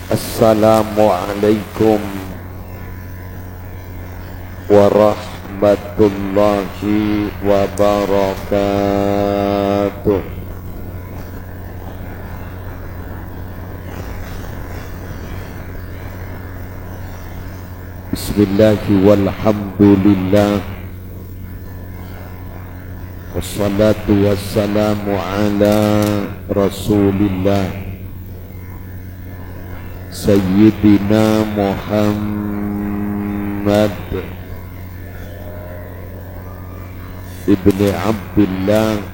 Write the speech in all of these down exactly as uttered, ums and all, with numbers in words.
Assalamualaikum warahmatullahi wabarakatuh. Bismillah walhamdulillah. Wassalatu wassalamu ala Rasulillah, Sayyidina Muhammad ibni Abdillah,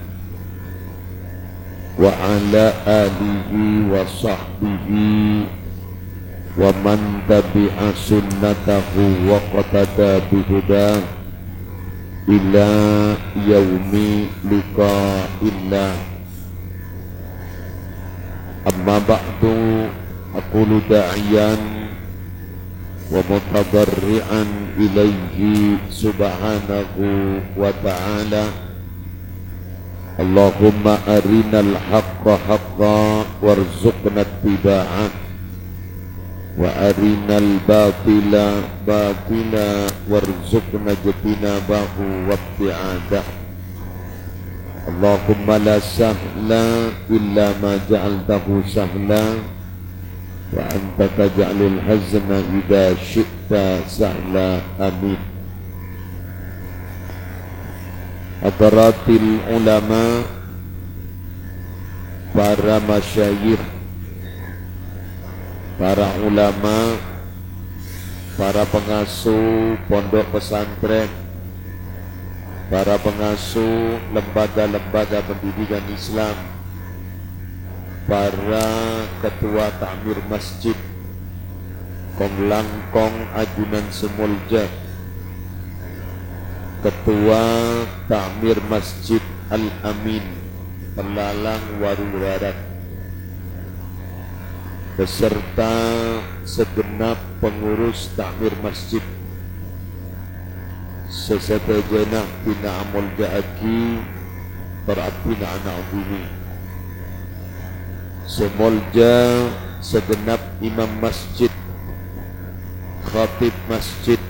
wa ala alihi wa sahbihi wa man tabi'a sunnatahu waqtada bihudah ila yaumi liqa'illah. Amma ba'du, aqulu da'iyan wa mutadarri'an ilaihi subhanahu wa ta'ala. Allahumma arinal haqqa haqqa warzuqna ittiba'ah, wa arinal batila batila warzuqna ijtinabahu wabti'adah. Allahumma la sahla illa ma ja'altahu sahla, wa anta taj'alul hazna idza syi'ta sahla. Amin. Hadratil ulama, para masyayikh, para ulama, para pengasuh pondok pesantren, para pengasuh lembaga-lembaga pendidikan Islam, para ketua takmir masjid, kong-langkong ajunan sè molja, Ketua Takmir Masjid Al-Amin, Pelalang Waru Barat, beserta segenap pengurus takmir masjid, sè sadhâjâna abdhina amolja'aghi, tor abdhina ana' bhunè. Sè molja segenap imam masjid, khatib masjid,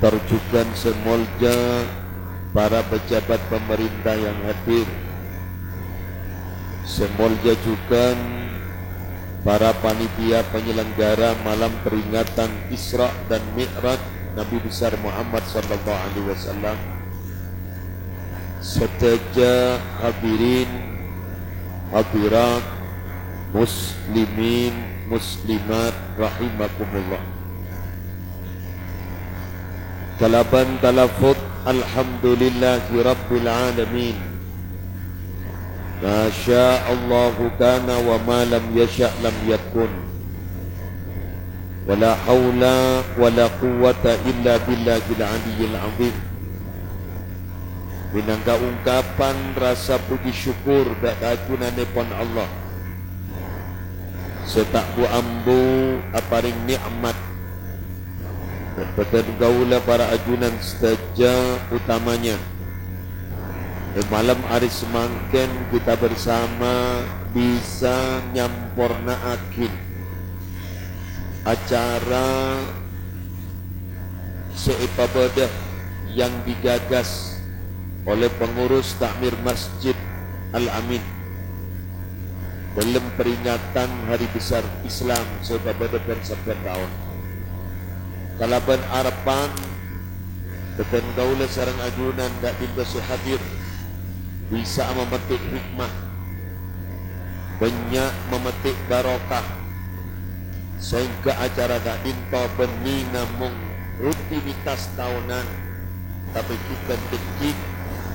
tor jhughân sè molja para pejabat pemerintah yang hadir. Sè molja jhughân para panitia penyelenggara malam peringatan Isra dan Mi'raj Nabi Besar Muhammad sallallahu alaihi wasallam. Sadhâjâ hadirin, hadirat, muslimin, muslimat rahimakumullah. Kalabân talafut, "Alhamdulillahirabbil alamin. Ma syaa Allahu kana wa ma lam yasya' lam yakun. Wa la haula wa la quwwata illa billahil aliyyil azim." Mènangka ungkapan rasa puji syukur dâ' kaagunanèpon Allah sè ta' bu-ambu aparèng nè'mat dâ' bâdân kaulâ para ajunan sadhâjâ, otamanya è malem arè samangkèn kita bersama bisa nyampornaaghi acara sè èpabâdâ yang digagas oleh pengurus takmir Masjid Al-Amin dâlem peringatan hari besar Islam sè èpabâdâ bân sabbhân taon. Kalabân arebbhân, bâdân kaulâ sareng ajunan ka'dinto sè hadir bisa'a mametik hikmah, bânnya' mametik barokah, saèngghâ acara ka'dinto bânnè namong rutinitas taonan, tapè jhughân dhâggi'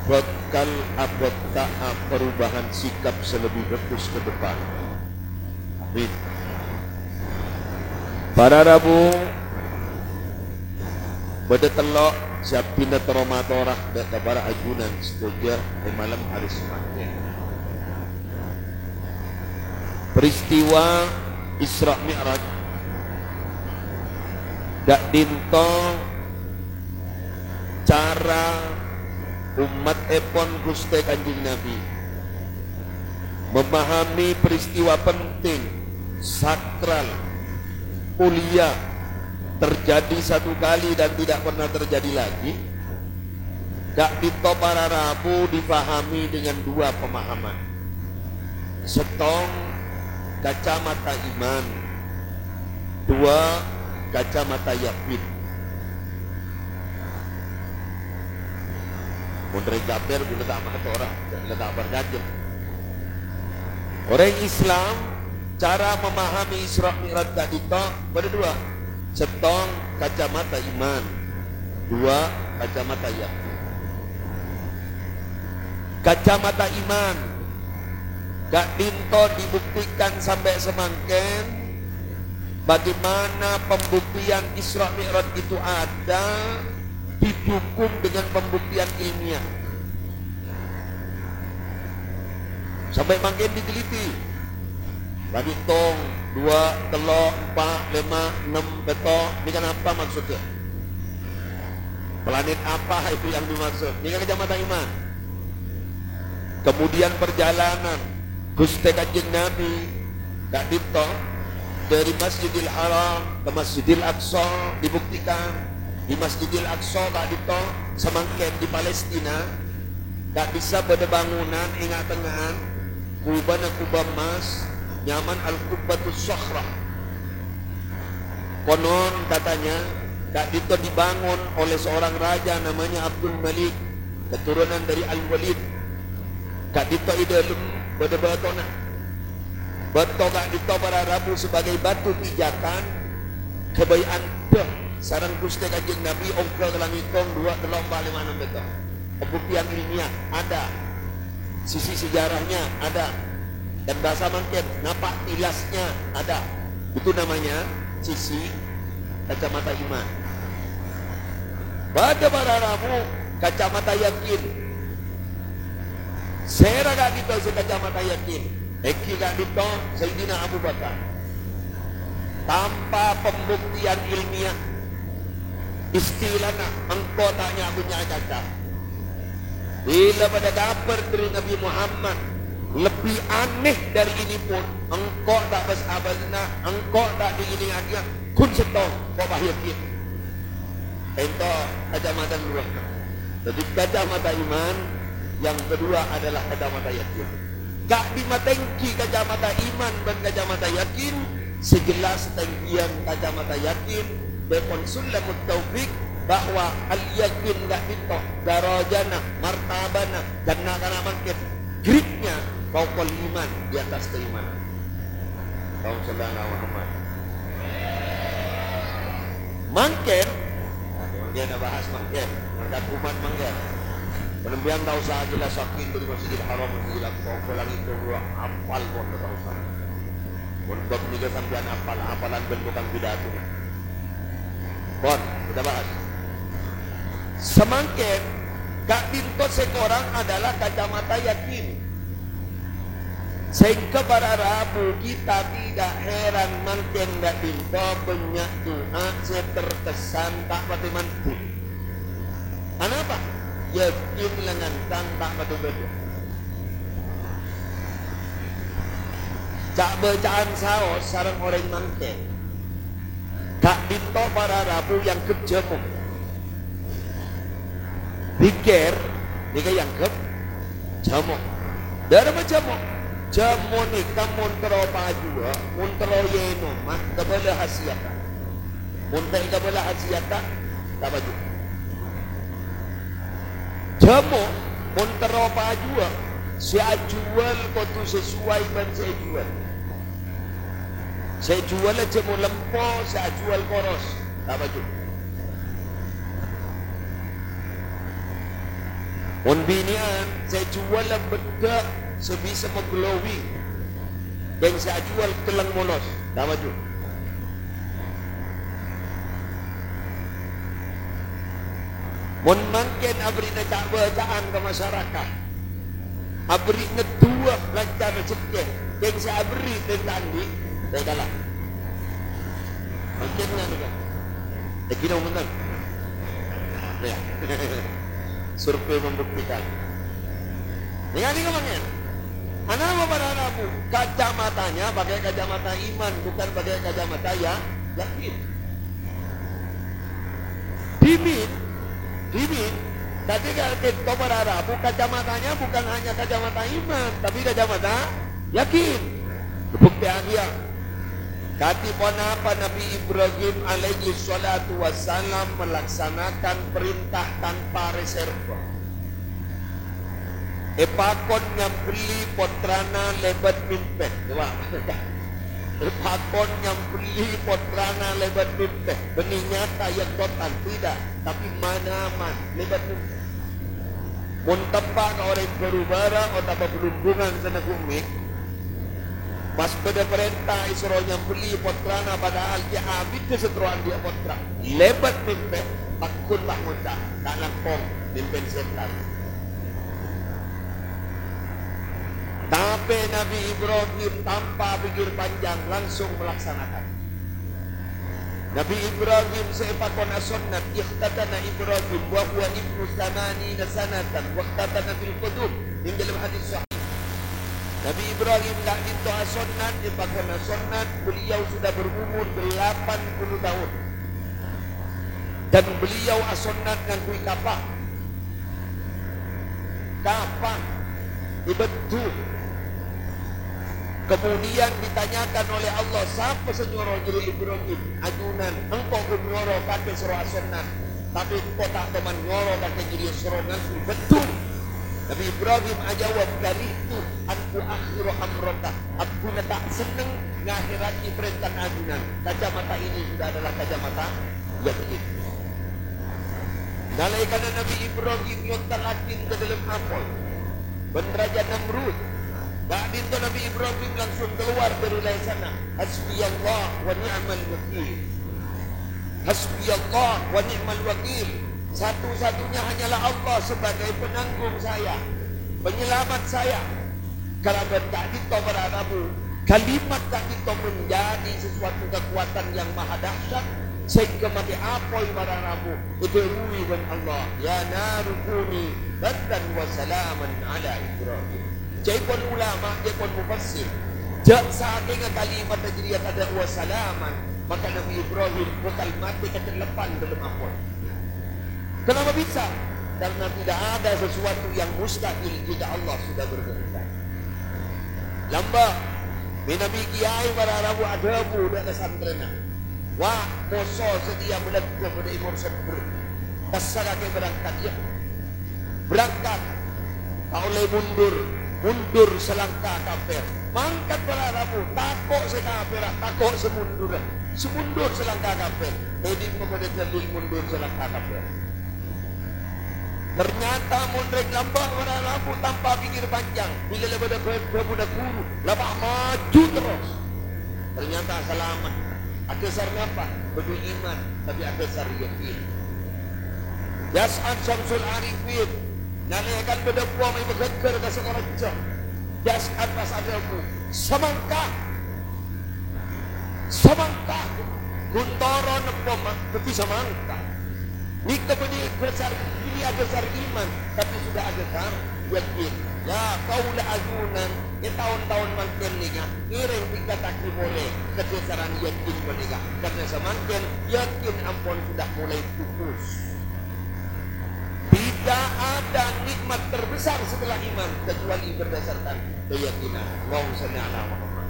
bhâkal abhâkta'a perubahan sikap sè lebbi bhâghus ka depan. Amin. Para rabu, bâdâ tello' sè abdhina terro matora dâ' ka para ajunan sadhâjâ è malem arè samangkèn. Peristiwa Isra Mi'raj ka'dinto cara ummattèpon Ghustè Kanjeng Nabi memahami peristiwa penting sakral, mulia, terjadi satu kali dan tidak pernah terjadi lagi, ka'dinto para rabu difahami dengan dua pemahaman. Sèttong, kacamata iman. Dua, kacamata yakin. Mon rèng kafir, ghulâ ta' mator, ghulâ ta' parcajâ. Orèng Islam, cara memahami Isra Mi'raj ka'dinto bâdâ dua. Sèttong, kacamata iman. Dua, kacamata yakin. Kacamata iman. Ka'dinto dibuktikan sampè' samangkèn, bagaimana pembuktian Isra Mi'raj itu ada didukung dengan pembuktian ilmiah. Sampè' mangkèn diteliti. Lagi tong, dua, tello', empa', lèma', ennem, pètto'. Ini kan apa maksudnya? Planet apa itu yang dimaksud? Ini kan kacamata iman. Kemudian perjalanan Ghustè Kanjeng Nabi ka'dinto dâri Masjidil Haram ka Masjidil Aqsa dibuktikan. Di Masjidil Aqsa ka'dinto samangkèn di Palestina, ka'dissa bâdâ bangunan è nga'-tengnga'an, kubâna kubâ emmas, nyamana Al-Qubbatus Shakhrah. Konon katanya, ka'dinto dibangun oleh seorang raja namanya Abdul Malik, keturunan dari Al-Walid. Ka'dinto è dâlem bâdâ bâtona. Bâto ka'dinto para rabu sebagai batu pijakan kabâjâ'ân dâ sareng Ghustè Kanjeng Nabi ongghâ ka langngèttong dua, tello', empa', lèma', ennem, pètto'. Pembuktian ilmiah ada. Sisi sejarahnya ada. Dan bhâsa mangkèn, napa' tilasnya ada. Itu namanya sisi kacamata iman. Bâdâ para rabu kacamata yakin. Sèra ka'dinto sè kacamata yakin? Èngghi ka'dinto Sayyidina Abu Bakar. Tanpa pembuktian ilmiah, istilana, engko' ta' nya-, bânnya' acaca. Bilâ bâdâ kabhâr dâri Nabi Muhammad lebbi anèh dâri ini pon, engko' ta' bâs-abâsna, engko' ta' dièlèngngaghi, ghun sèttong, ko' pas yakin. Ènto kacamata dua. Jadi kacamata iman, yang kedua adalah kacamata yakin. Ka'dimma tèngghi kacamata iman bân kacamata yakin? Sè jelas tèngghiyân kacamata yakin, dhâpon Sullamut Taufik, bahwa al-yakin ka'dinto darajana, martabana, jhâ' na'-kana' mangkèn, grade-nya fauqal iman, di atas keimanan. Allahumma shalli ala Muhammad. Mangkèn, mangkèn bahas mangkèn, mangkat umat mangkèn. Panambiyan ta' osa jelas yakin dâri Masjidil Haram, Masjidil Aqsa, langit, apal pon ta' osa. Mon bab nèka sampèyan apal, apalan bân tokang pidato. Pon, kita bahas. Samangkèn, ka'dinto sè korang adalah kacamata yakin. Sehingga para rabu kita tidak heran mangkèn ka'dinto bânnya' du'a sè terkesan ta' patè mandhâr. Anapa? Yakin lengngan ta' patè bâdâ. Ca'-bâca'an saos sareng orèng mangkèn. Ka'dinto para rabu èangghep jhâmo. Dhikir nèka èangghep jhâmo. Dhâremma jhâmo? Jhâmo nèka mon terro pajhuwâ, mon terro ènoma, kabâlâ khasiyatta. Mon ta' èkabâlâ khasiyatta, ta' pajhu. Jhâmo mon terro pajhuwâ, sè ajhuwâl kodhu sesuai bân sè èjhuwâl. Sè èjhuwâl jhâmo lempo, sè ajhuwâl koros, ta' pajhu. Mon binè'an, sè èjhuwâl beddhâ' sè bisa maglowing, bân sè ajhuwâl kellèng molos, ta' pajhu. Mon mangkèn aberri'na ca'-bâca'an ka masyarakat, aberri'na du'a lancar rejhekkè, kèng sè aberri' dâri ta' andi', ta' kala. Mangkèn ngan ka. Èngghi napa bhunten? Ya. Survei membuktikan. Nèngghâl nèka mangkèn. Anapa para rabu? Kacamatanya pakai kacamata iman, bukan pakai kacamata ya, yakin. Dhimin, dhimin. Tadi ka'dinto para rabu, kacamatanya bukan hanya kacamata iman, tapi kacamata yakin. Buktiagiya. Kadhi ponapa Nabi Ibrahim alaihi salatu wassalam melaksanakan perintah tanpa reserve. Èpakon nyambelli pottrana lèbât mimpè. Coba. Èpakon nyambelli pottrana lèbât mimpè. Bânnè nyata yâ kotan, tidak. Tapi manaman lèbât mimpè. Mon teppa' ka orèng Bârubârâ otabâ Blumbungan sè neggu' mè', pas bâdâ parènta èsoro nyambelli pottrana, padahal ghi' abiddhâ sè terro andi'â pottra. Lèbât mimpè, pagghun ta' ngoca', "Ta' langkong, mimpèn sètan." Tapè Nabi Ibrahim tanpa pikir panjang langsung melaksanakan. Nabi Ibrahim sè èpakon asonnat, "Ikhtatana Ibrahim wa huwa ibnu tsamanina sanatan wa ikhtatana bil qudum." Neng dâlem hadis sahih. Nabi Ibrahim ka'dinto asonnat, èpakon asonnat, beliau sudah berumur delapan puluh tahun. Dan beliau asonnat ngangghuy kapa. Kapa? Èbâddhu. Kemudian ditanyakan oleh Allah, "Sapa sè nyoro jârèya Ibrahim?" "Ajunan, engko' ghun nyoro kakè soro asonnat, tapè engko' ta' toman nyoro kakè jârèya soro ngangghuy bâddhu." Nabi Ibrahim ajâwâb, "Karihtu an uakhkhira amraka." Abdhina ta' senneng ngakhèrraghi parèntana ajunan. Kacamata ini sudah adalah kacamata yakin. Nalèkana Nabi Ibrahim èyontarraghi ka dâlem apoy bân Raja Namrud, ka'dinto Nabi Ibrahim langsung keluar dari laèsanna, "Hasbiyallah wa ni'mal wakil. Hasbiyallah wa ni'mal wakil. Satu-satunya hanyalah Allah sebagai penanggung saya, penyelamat saya." Kalabân ka'dinto para rabu, kalimat ka'dinto menjadi sesuatu kekuatan yang maha dahsyat, sehingga matè apoy para rabu èdhâbuwi bân Allah, "Ya naru kuni bardan wa salaman ala Ibrahim." Ca'èpon ulama, ca'èpon mufassir, jâ' sakènga kalimat jârèya tadâ' wa salaman, maka Nabi Ibrahim bhâkal matè kacellepan dâlem apoy. Kenapa bisa? Karena tidak ada sesuatu yang mustahil jika Allah sudah berkehendak. Lambâ', mènabi kiai para rabu adhâbu dâ' santrèna, "Wa', poso satèya bâlâgghâ bâdâ è Morsebbhâr. Kassa' kakè berangkat, yâ." Berangkat. Ta' ollè mundur, mundur salangka kafir. Mangkat para rabu, tako' sè kafirra, tako' sè mundurra. Sè mundur salangka kafir. È dimma bâdâ dalil mundur salangka kafir? Ternyata mon rèng lambâ' para rabu tanpa pikir panjang, bilâ la bâdâ bhâ-, bhâbuna ghuru, la pas maju terros. Ternyata salamet. Adhâsar napa? Bâdâ iman, tapè adhâsar yakin. Yas'ad Syamsul Arifin, nalèkana bâdâ wong èpagâggâr ka Sokorajjhâ. Yas'ad pas adhâbu, "Samangka! Samangka! Ghun toron eppo ma-, dhâddhi samangka." Nèka bânnè dhâsar, bânnè adhâsar iman, tapè sudah adhâsar yakin. Ya, kaulâ ajunan, è taon-taon mangkèn nèka, ngèrèng tingkattaghi polè kadhâsaran yakin panèka. Karena samangkèn yakin ampon sudah mulai pupus. Tidak ada nikmat terbesar setelah iman kecuali berdasarkan keyakinan. Allahumma shalli ala Muhammad.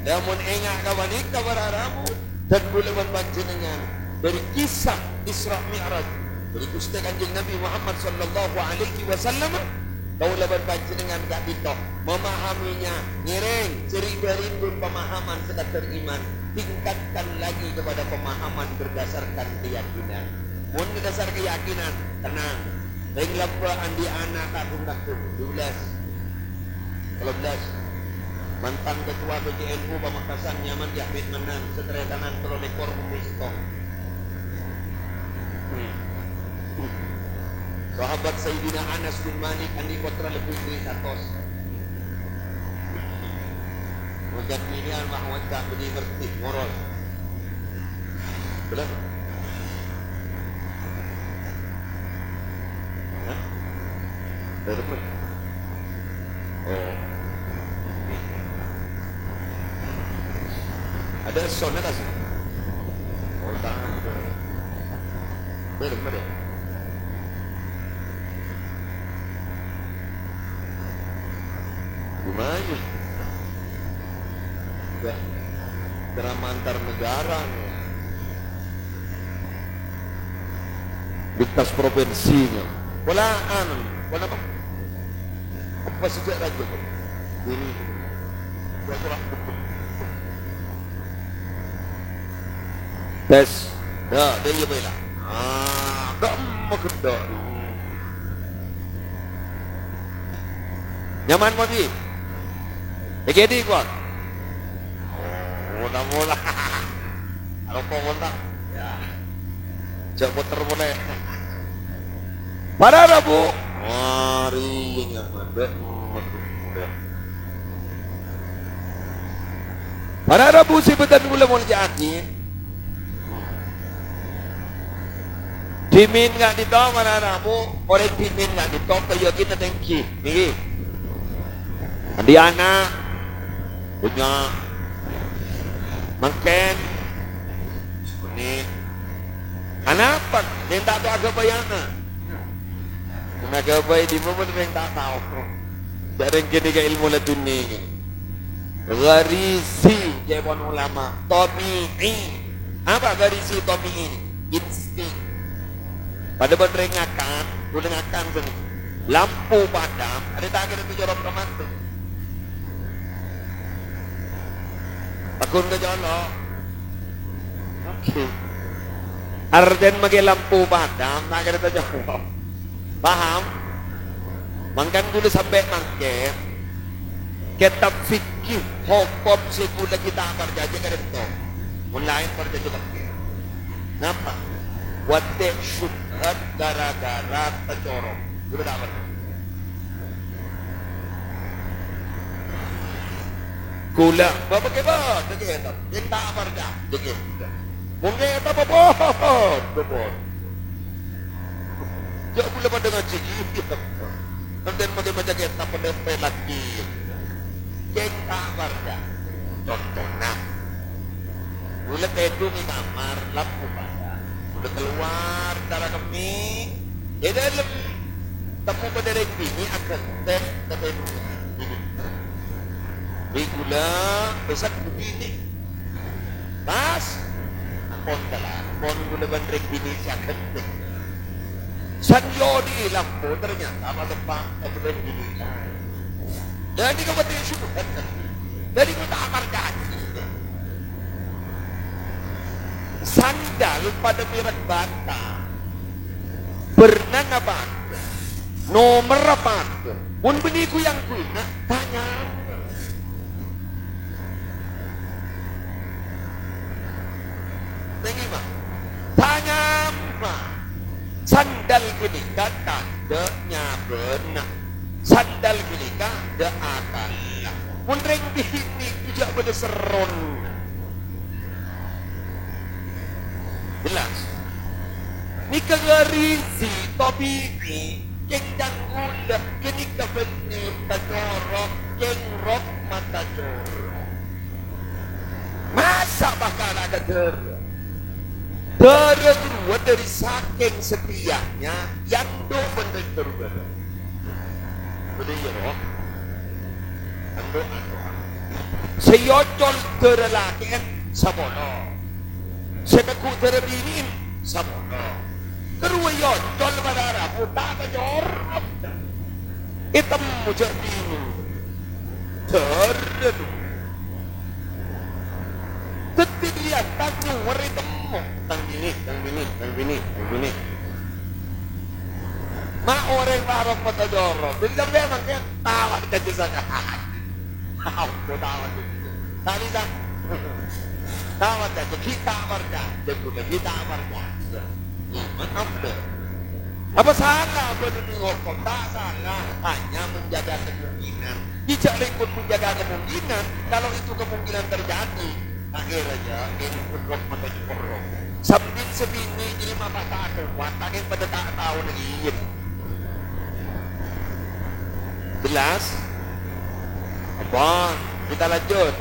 Lamon enga' ka panèka para rabu, dan kaulâ bân panjhennengngan dâri kisah Isra Mi'raj dâri Ghustè Kanjeng Nabi Muhammad sallallahu alaihi wasallam, kaulâ bân panjhennengngan ka'dinto memahaminya, ngèrèng, jârèya bârindun pemahaman sekadar iman, tingkatkan lagi kepada pemahaman berdasarkan keyakinan. Mon dhâsar keyakinan, tenang. Rèng lambâ' andi' ana' ta' ghun-tagghun, dubellâs. Tello bellâs. Mantan ketua B C N U Pamekasan nyaman Yahmid Manan, sataretanan tello lèkor umbi sèttong. Hmm. Sahabat Sayyidina Anas bin Malik andi' pottra lebbi dâri satos. Mojâ pèlèyan mah mojâ budi ngerti, ngoros. Bener? Hah? Bener. Ada sound atas. Oh, tahan. Boleh, boleh. Gimana? Udah ceramah antar negara nih. Lintas provinsi nih. Pola anu, pola apa? Apa sejak raja tuh? Ini. Gua kurang. Tes. Ya, dia iya bela. Ah, gak mau gedor. Nyaman, Mon, wi? Iki, Edi, kuat. Oh, mula-mula. Rokok, Mon, ta? Ya. Jhâ' potèr polè. Para rabu. Mari, nyaman, Bek. Para rabu sè bâdhân kaulâ molja'aghi. Dhimèn ka'dinto, para rabu, orèng dhimèn ka'dinto kayakinanna tèngghi. Nèka. Andi' ana', bânnya'. Mangkèn, bânnè. Anapa? Mènta ta' aghâbây ana'. Mènta aghâbây dhimma bân mènta tao. Jhâ' rèng ghânèka ilmu ladunni. Gharizi, ca'èpon ulama, tabi'i. Apa gharizi tabi'i? Insting. Padâ bân rèng ngakan, ghulâ ngakan sènè. Lampu padam, arèya ta' kèra ècolok ka matè. Pagghun kacolok. Oke. Artèna makè lampu padam, ta' kèra ècolok. Paham? Mangkana ghulâ sampè' mangkèn, kètab fikih hokom sè ghulâ ghi' ta' parcajâ ka'dinto. Mon laèn parcajâ mangkèn. Napa? Wadde' syubhat gara-gara tacorok. Ghulâ ta' parcajâ. Ghulâ, bâ-, bâ-, bâ-, bâ-, ta' parcajâ. Mon kètab apa? Apa? Jhâ' ghulâ padâ ngajhi. Enten maca-maca kètab padâ pèlaghi. Cèng ta' parcajâ. Contona. Ghulâ tèdung è kamar, lampu padam. Ghulâ kalowar, cara kemmè. È dâlem. Temmo padâ rèng binè' aghântè ka tèdung. Bi' ghulâ, bâsa binè'. Pas, ampon kalakon ghulâ bân rèng binè' sè aghântè. San odi'i lampu ternyata mateppa' ka bâdân binè'. Dhâddhi ka bâdân syubhat. Dhâddhi ghulâ ta' parcajâ. Sandal padâ mèrek bata. Bârnana padâ. Nomerra padâ. Mon bânnè ghu-yang-ghuyangnga, tanya. Nèng, Pak. Tanyama. Sandal ghânèka tandhâ nyabâna. Sandal ghânèka tandhâ akalla. Mon rèng binè' jhâ' bâdâ serrona. Jelas. Nèka gharizi tabi'i, kèng can ghulâ, ghânèka bânnè tacorok, kèng rok mata corok. Masa' bakal ada dârâ? Dârâ ghâruwa dâri sakèng sètèyana, yando bân rèng ghâruwa. Bâdâ iyâ, roh. Ando, ando. Sè èocol dârâ lakè'en sapolo. Sè tegghu' dârâ binè'en sapolo. Ghâruwa èocol para rabu ta' tacorok. Ètemmo jhâ' binè'en. Dârâ, du. Dhâddhi, dhiyâ, tang nyowar ètemmo. Tang binè', tang binè', tang binè', tang binè'. Ma' orèng warok mata corok. Dhâddhi, sampèyan mangkèn tawar jhâjâ saka. Ampon tawar. Ta' bisa. Tawar jhâjâ, ghi' ta' parcajâ. Jhâjâ, ghi' ta' parcajâ. Iman apa? Apa salah bâdâ hokom? Ta' salah, hanya menjaga kemungkinan. Ijâ rèkor menjaga kemungkinan, kalau itu kemungkinan terjadi, akhirnya ini hukum maka dikorok. Sambil sebini ini mata tak kuat, angin pada tak tahu lagi. Jelas? Wah, kita lanjut.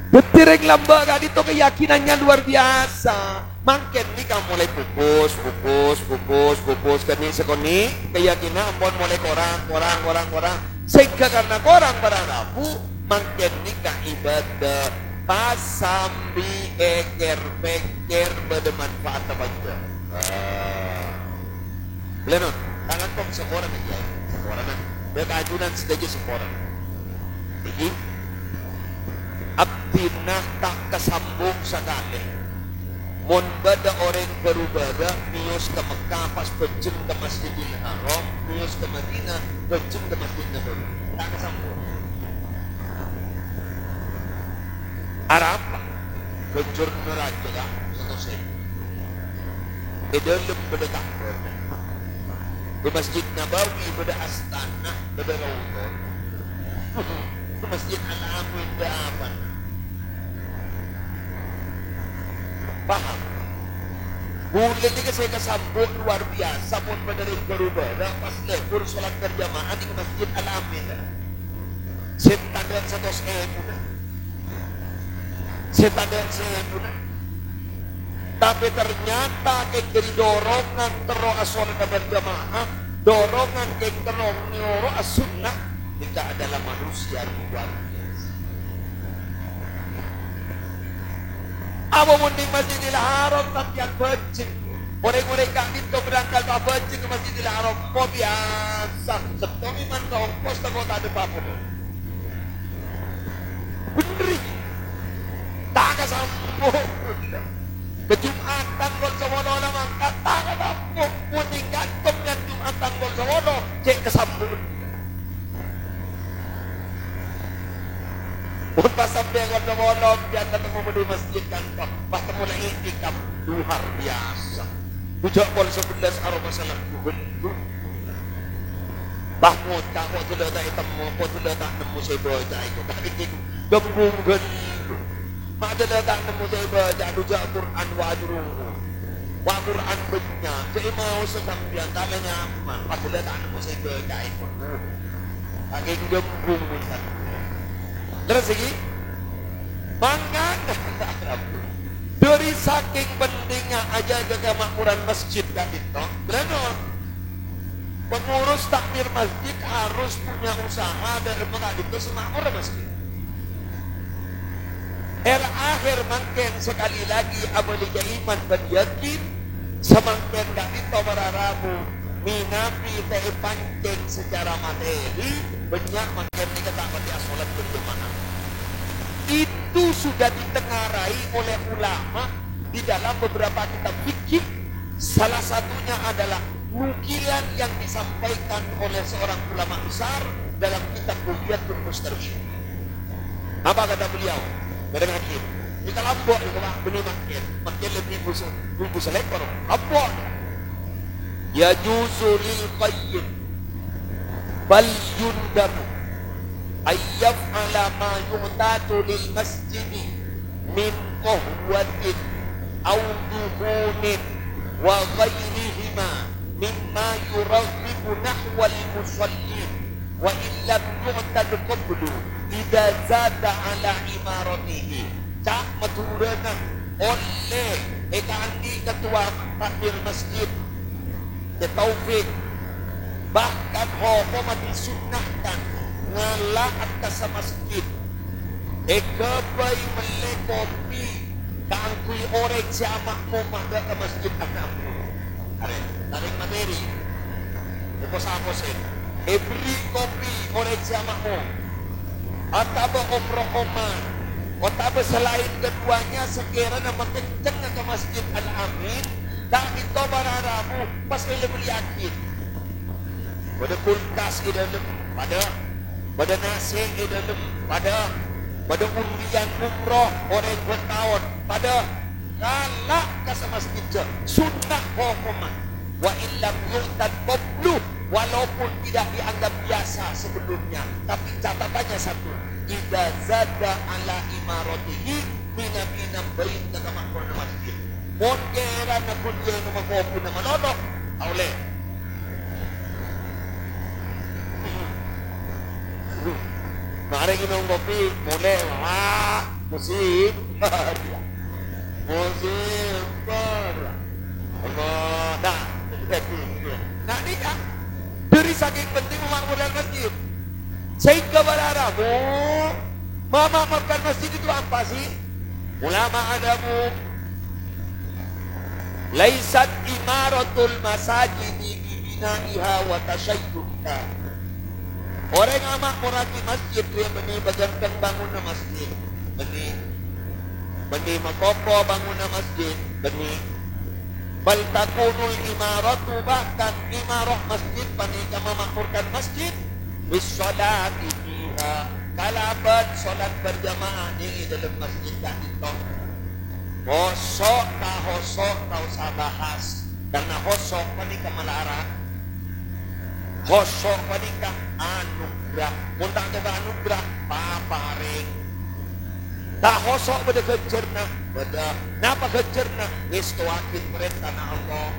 Dhâddhi rèng lambâ' ka'dinto keyakinannya luar biasa. Mangkèn nèka molaè pupus, pupus, pupus, pupus, kènè' sakonè', keyakinan ampon molaè korang, korang, korang, korang. Sehingga karena korang para rabu, mangkèn nèka ibadah pas sambi èkèr-pèkkèr bâdâ manfaat apa enjâ'. Ah. Bâlâna, tangan kok saporana, Kèyaè. Saporana. Bâ' kaajunan sadhâjâ saporana. Nèka, abdhina ta' kasambu' sakalè. Mon bâdâ orèng bâru-bârâ mèyos ka Mekkah pas bhâjjheng ka Masjidil Haram, mèyos ka Madinah bhâjjheng ka Masjid Nabawi. Ta' kasambu'. Arapa? Bhâjjhârânna rajâ, Ka', satos èbu. È dâlem bâdâ Ka'bah. È Masjid Nabawi bâdâ astana, bâdâ raudhah. È Masjid Al-Amin bâdâ apa? Paham? Bulâ nèka sè kasambu' luar biasa, mon bâdâ rèng bâru-bârâ pas lebur sholat berjamaah nèng Masjid Al-Amin. Sè tadâ' satos èbu. Sè tadâ' sèbuna. Tapè ternyata kèng dhâri dorongan terro asholat berjamaah, dorongan kèng terro nyoro as-sunnah, kita adalah manusia luar biasa. Apa mon nèng Masjidil Haram sampèyan bhâjjheng? Orèng-orèng ka'dinto berangkat abhâjjheng ka Masjidil Haram, kok biyasa. Sèttong iman ka ongkos tako' ta' adâ' apa-apa. Bhender. Ta' kasambu'. Ka Jum'atan kol sapolo la mangkat, ta' kasambu'. Mon nèng ka'dinto Jum'atan kol sapolo, cè' kasambu'. Mon pas sampè' kol sapolo, biasa temmo bâdâ masjid kan, pas temmo la i'tikaf, luar biasa. Bujâ' kol sabellâs aropa salat dhuhur. Pas ngoca', "Kok dhâlâ ta' ètemmo, kok dhâlâ ta' nemmo sè bâca èko." Tapi ghi' ghâmbhung ghâllu. Ma' dhâlâ ta' nemmo sè bâca, bujâ' Qur'an wa ajruhu. Wa Qur'an bânnya', cè' maos sampèyan ta' la nyaman, pas dhâlâ ta' nemmo sè bâca èko. Lagi ghâmbhung, Ustaz. Terros iki, mangan. Dhâri saking pentingnya ajâgâ kamakmuran masjid ka'dinto, bâlâna pengurus takmir masjid harus punya usaha dâ' remma ka'dinto sè makmur masjid. Èr-akhèr mangkèn sekali lagi abâli ka iman bân yakin, samangkèn ka'dinto para rabu mènabi ta' èpancèng secara materi, bânnya' mangkèn nèka ta' patè asholat berjamaah. Itu sudah ditengarai oleh ulama di dalam beberapa kitab fikih, salah satunya adalah nukilan yang disampaikan oleh seorang ulama besar dalam kitab Bughyatul Mustarsyid. Apa kata beliau? Kadhâng hakim. Kita lambâ' nèko, Pak, bânnè mangkèn. Mangkèn lebbi busu, lebbi salèkor. Lambâ'. Yajuzu lil qayyim bal yundabu an yaf'ala ma yu'tadu lil masjidi min qahwatin aw duhunin wa ghairihima mimma yuraghibu nahwal musallin. Wa in lam yu'tad qablu idza zada ala imaratihi. Ca' Madhurâna ollè èkaandi' ketua takmir masjid, Kè Taufik. Bahkan hokomma disunnahkan ngala' kassa masjid èghâbây mellè kopi kaangghuy orèng sè amakmum adâ' ka masjid ana'na. Arè, tarèng materi. Èpos-aposè. Èberri' kopi orèng sè amakmum. Otabâ omroh omman. Otabâ salaèn kaduwâna sakèrana makèncèngnga ka Masjid Al-Amin, ka'dinto para rabu pas èlèbelliyaghi. Bâdâ kulkas è dâlem, padâ. Bâdâ nasè' è dâlem, padâ. Bâdâ undian umroh orèng bâtaon, padâ. Ngala' kassa masjidda, sunnah hokomma. Wa illam yu'tad qablu, walaupun tidak dianggap biasa sebelumnya, tapi catatannya satu, idza zada ala imaratihi, mènabi nambâi ka kamakmuranna masjid. Mon kèrana ghun ghânoma kopina malolo, ta' ollè. Marè ngènom kopi, molè, wah, musibah. Musibah. Allah, nah, nah, nèka. Dhâri sakèng penting mamakmurraghi masjid. Sehingga para rabu, mamakmurkan masjid itu apa sih? Ulama adhâbu, "Laisat imaratul masajidi bi bina'iha wa tasyayyudiha." Orèng amakmurraghi masjid, rèya bânnè bâgântèng bângonanna masjid, bânnè, bânnè makopo bângonanna masjid, bânnè. Bal takunul imaratu, bahkan imarah masjid panèka mamakmurkan masjid, bis sholati fiha, kalabân sholat berjamaah neng è dâlem masjid ka'dinto. Khusyu' ta' khusyu' ta' osa bahas, karna khusyu' panèka malarat. Khusyu' panèka anugrah. Mon ta' tokol anugrah, paparèng. Ta' khusyu' bâdâ ghâjjhârna, bâdâ. Napa ghâjjhârna? Ngèstowaghi parèntana Allah.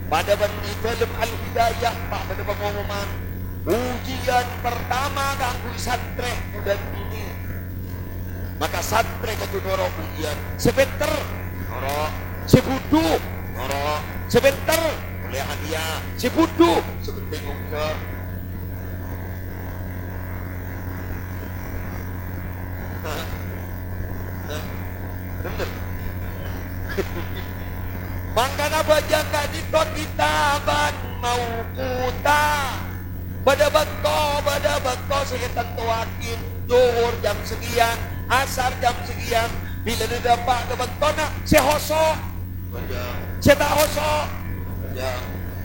Padâ bân è dâlem Al-Hidayah, pa-, padâ pangomoman. Ujian pertama kaangghuy santrè, modâ dinèn. Maka santrè kodhu noro' ujian. Sè pènter, noro'. Sè budhu, noro'. Sè pènter, ollè hadiah. Sè budhu, sè penting ongghu. Bhender. Mangkana bhâjâng ka'dinto kitaban mauquta. Bâdâ bâkto, bâdâ bâkto sè ètantowaghi, Zuhur jam sekian, Asar jam sekian. Bilâ dâpa' ka bâktona, sè khusyu'. Sè ta' khusyu'.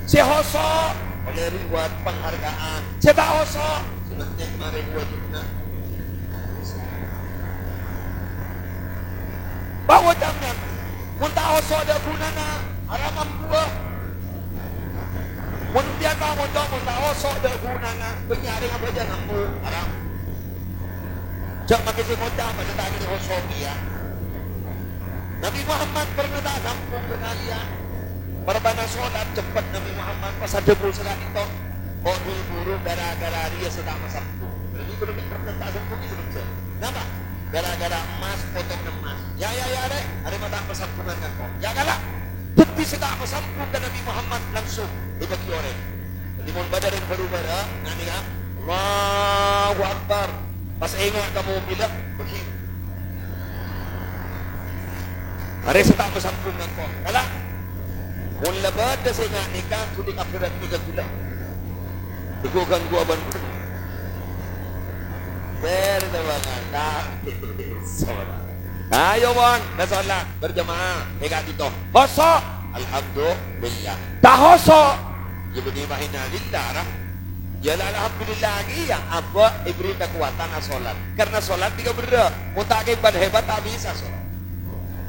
Sè khusyu'. Ollè reward, penghargaan. Sè ta' khusyu'. Sè penting marè wajibna. Bahwa sampeyan, mon ta' khusyu' dâ' ghunana, haram ambuwâ. Mon biasa monco, mon ta' khusyu' dâ' ghunana, bânnya' rèng abhâjâng ambu, haram. Jhâ' makè sè ngoca', padâ ta' kèra khusyu' kèya. Nabi Muhammad pernah ta' sambhung sakalèyan. Bârâmma sholat cepet Nabi Muhammad pas adhâbu sakalèyan, "Kok buru-buru gara-gara rèya sè ta' masambhung." Berarti buru pernah ta' sambhung itu, Bang. Napa? Gara-gara emmas, potong emmas. "Ya, ya, ya, rè, arè ma' ta' masambhungan ka engko'." Ya, kala. Dhâddhi sè ta' masambhung ka Nabi Muhammad langsung èbâghi orèng. Dhâddhi, mon bâdâ rèng bhuru bârâ', nganèka, "Allahu Akbar." Pas enga' ka mobilla, bâghi. Arè sè ta' masambhung ngampon. Kala. Mon la bâdâ sè nganèka, ghuli kabhârât nèka ghulâ. Èghânggu abân. Bâr tawangan. Ayo, pon, la sholat berjamaah è ka'dinto. Khusyu'. Alhamdulillah. Ta' khusyu'. Ya, bânnè, innalillah, ra. Ya, la, alhamdulillah, iyâ, abâ' èbherri' kakowadhân asholat. Karna sholat nèka berrâ'. Mon ta' kèbân hebat, ta' bisa sholat.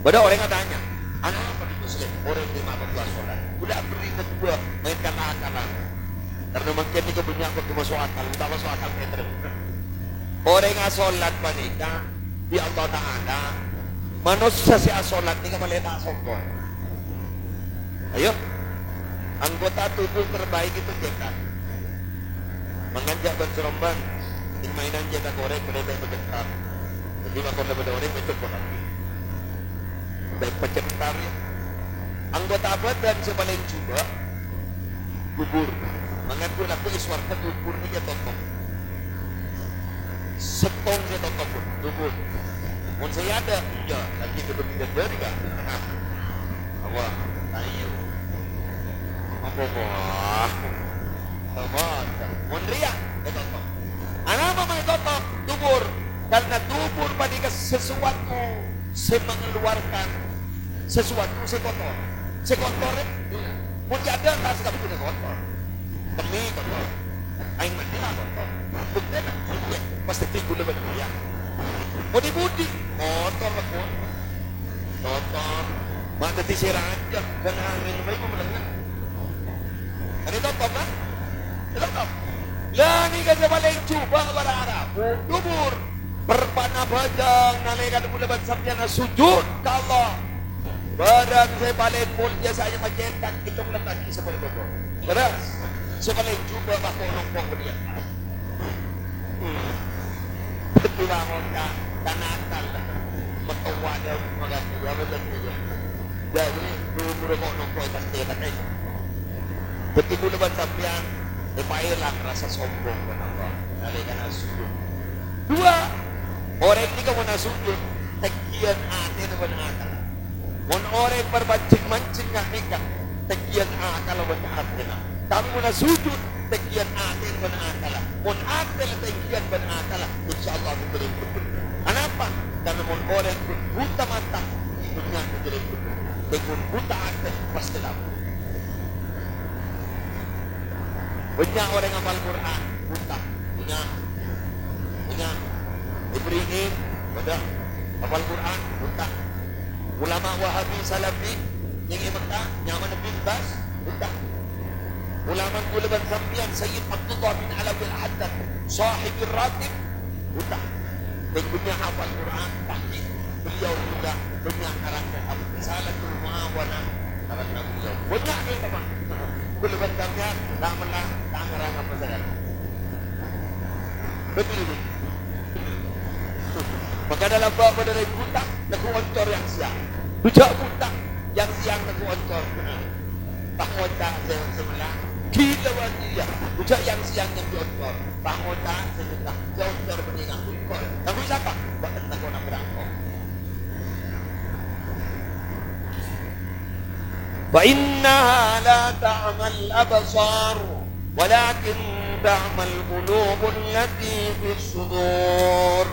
Bâdâ orèng atanya, "Anapa di Muslim orèng lèma' bâkto asholat? Kaulâ aberri' kaduwâ, mainkan akal." Karna mangkèn nèka bânnya' kodhu maso' akal, mon ta' maso' akal, pèter. Orèng asholat panèka bi' Allah Ta'ala, manossa sè asholat nèka malè ta' sombong. Ayo. Anggota tubuh terbaik itu cetak. Mangkana jhâ' bân-sèromban, sè mainan cetak orèng, boleh bân-bân cetak. Dhâddhi, makon bâdâ orèng, bân cetak. Bân-bân cetak, ya. Anggota bhâdhân sè palèng jhubâ', dubur. Mangkana ghu-, lagghu' è sowarghâ dubur nèka totop. Sèttong sè totop, dubur. Mon sè èadâ', iyâ, lagi dubur tiga belas, Kak. Apa? Ayo. Apa, wah? Apa? Mon rèya, ètotop. Anapa ma' ètotop? Dubur. Karna dubur panèka sesuatu sè mengeluarkan sesuatu sè kotor. Sè kotor, mon jhâ' adâ' tas kabinèt kotor. Kemmè kotor. Aèng mandi la kotor. Buktèna, pas dhâddhi ghulâ bân iyâ. Budi-budi, kotor la kotor. Kotor. Ma' dhâddhi sè rajâ, bân angèn bhâi mamelengnga. Kan ètotop, kan? Ètotop. La nèka sè palèng jhubâ' para Arab. Dubur. Bârâmma bhâjâng nalèkana kaulâ bân sampèyan asojud ka Allah. Bârâng sè palèng molja sè ajâ macetak, ècong lèntagi sè palèng bâko. Bârâng sè palèng jhubâ' bâko nongko' bâdâ. Hmm. Keturunan ka-, kanakal. Matowa dâ' magadi, ya, bener, ya. Jadi, dulu-dulu kok nompo pas dia katanya. Begitu lebat sampeyan, eh, paèlang rasa sombong, kenapa? Nalèkana sujud. Dua, orèng nèka mon sujud, tèngghiyân atèna bân akalla. Mon orèng parmanjeng-manjeng nga' nèka, tèngghiyân akalla bân atèna. Tapè mon sujud, tèngghiyân atèna bân akalla. Mon atè la tèngghiyân bân akalla, insyaallah abhâkal èbhudhuna. Anapa? Karna mon orèng buta mata, dhunnya abhâkal èbhudhuna. Mon buta atè, pastè la. Bânnya' orèng apal Qur'an, buta. Bânnya'. Bânnya'. Ibrahim, bâdâ. Apal Qur'an, buta. Ulama Wahabi Salafi, sè è Mekkah, nyamana Bin Baz, buta. Ulama kaulâ bân sampèyan, Sayyid Abdullah bin Alawi Al-Haddad, Shahibir Ratib, buta. Bânnya' apal Qur'an, tahqiq. Beliau juga bânnya' karang kitab Risalatul Mu'awanah, karang beliau. Bânnya' kitab, Pak. Kaulâ bân sampèyan, la mella, ta' ngarang apa saja. Betul, Bu. Maka dalam bab pada buta, lagu oncor yang siang. Bujak buta, yang siang lagu oncor. Pas ngoca' sè sebelah, gila berarti ya. Bujak yang siang yang dioncor. Pas ngoca' sè sebelah, dioncor mendingan oncor. Tapi siapa? Buat tentang kona berangkong. Fa innaha la ta'mal absar, walakin ta'mal qulubul lati fis sudur.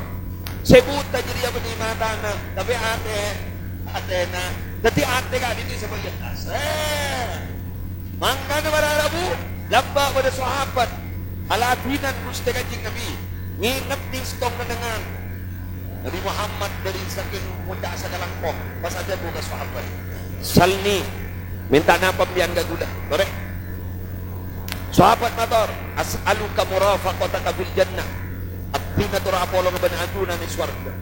Sè buta jârèya bânnè matana, tapè atè, atèna. Dhâddhi atè ka'dinto sè paling jelas. Eh. Mangkana para rabu, lambâ' bâdâ sahabat, alabinan Ghustè Kanjeng Nabi, ngènep è sèttong nengnengngan. Nabi Muhammad dâri sakèng ngoca' sakalangkong, pas adhâbu ka sahabat, "Salni, mènta napa sampèyan ka kaulâ?" Torè. Sahabat mator, "As'aluka murafaqataka fil jannah." Abdhina tor apolong bân ajunan è sowarghâ.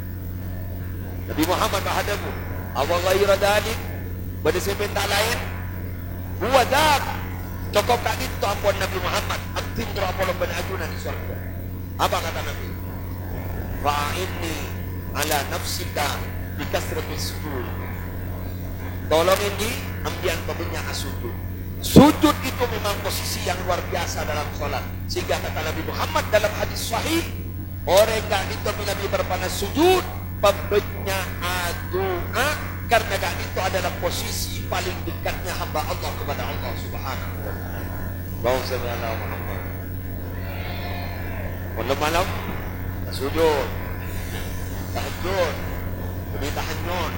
Nabi Muhammad pas adhâbu, "Awa ghaira dzalik, bâdâ sè mènta laèn?" "Huwa dzak." Cokop ka'dinto ampon Nabi Muhammad, abdhina tor apolong bân ajunan è sowarghâ. Apa kata Nabi? "Fa'inni ala nafsika bi kasratis sujud." Tolong ini, sampèyan pabânnya' sujud. Sujud itu memang posisi yang luar biasa dalam sholat. Sehingga kata Nabi Muhammad dalam hadis sahih, orèng ka'dinto bilâ bi' bârâmpan sujud, pabânnya' du'a, karena ka'dinto adalah posisi paling dekatnya hamba Allah kepada Allah Subhanahu wa Ta'ala. Allahumma shalli ala Muhammad. Malem-malem, sujud. Tahajjud. Demi tahajjud.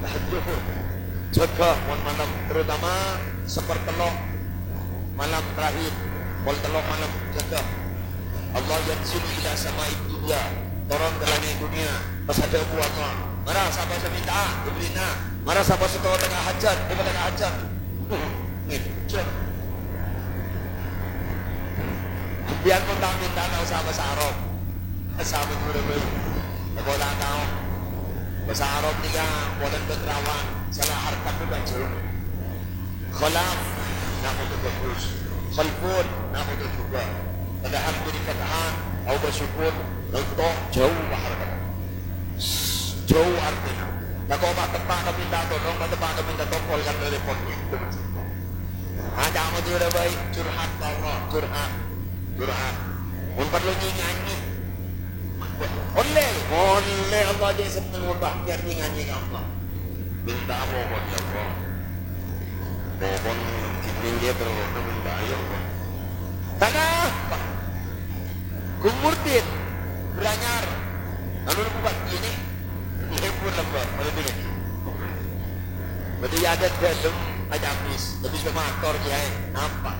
Tahajjud. Jâgâ mon malem, terutama sepertello' malem terakhir. Pol tello' malem, jâgâ. Allah yanzilu ila sama'id dunya. Toron ka langngè' dhunnya. Pas adhâbu Allah. Mara sapa sè mènta'a, èbherri'na. Mara sapa sè tao tengah hajat, èpatengah hajat. Ngèjhâk. Sampèyan mon ta' mènta, ta' osa bhâsa Arab. Bhâsa Madhurâ bhâi. Engko' ta' tao. Bhâsa Arab nèka polana bât rawan, sala harkat nèka jhârâng. Khalaf, napa sè bhâghus. Khalfun, napa sè jhubâ'. Padahal bâdâ fathah, tao bâ sukun, lonto', jhâu harkat. Jhâu artèna. Tako' pas teppa' ka mènta tolong, pas teppa' ka mènta tokol kan repot. Aja' Madhurâ bhâi, curhat ka Allah, curhat. Curhat. Mon parlo nyanyi-nyanyi. Ollè, ollè Allah jhâ' senneng mon pas nyanyi-nyanyi ka Allah. Mènta apa pon, ya Allah? Pokon ghining ghi' terro mènta, ya Allah. Tanapa? Ghun Murdin, Gianyar, anu, napa, Pak? Ini, ini pun lembab, malam ini. Berarti ya ada dalam aja habis, habis ke motor, ya, apa?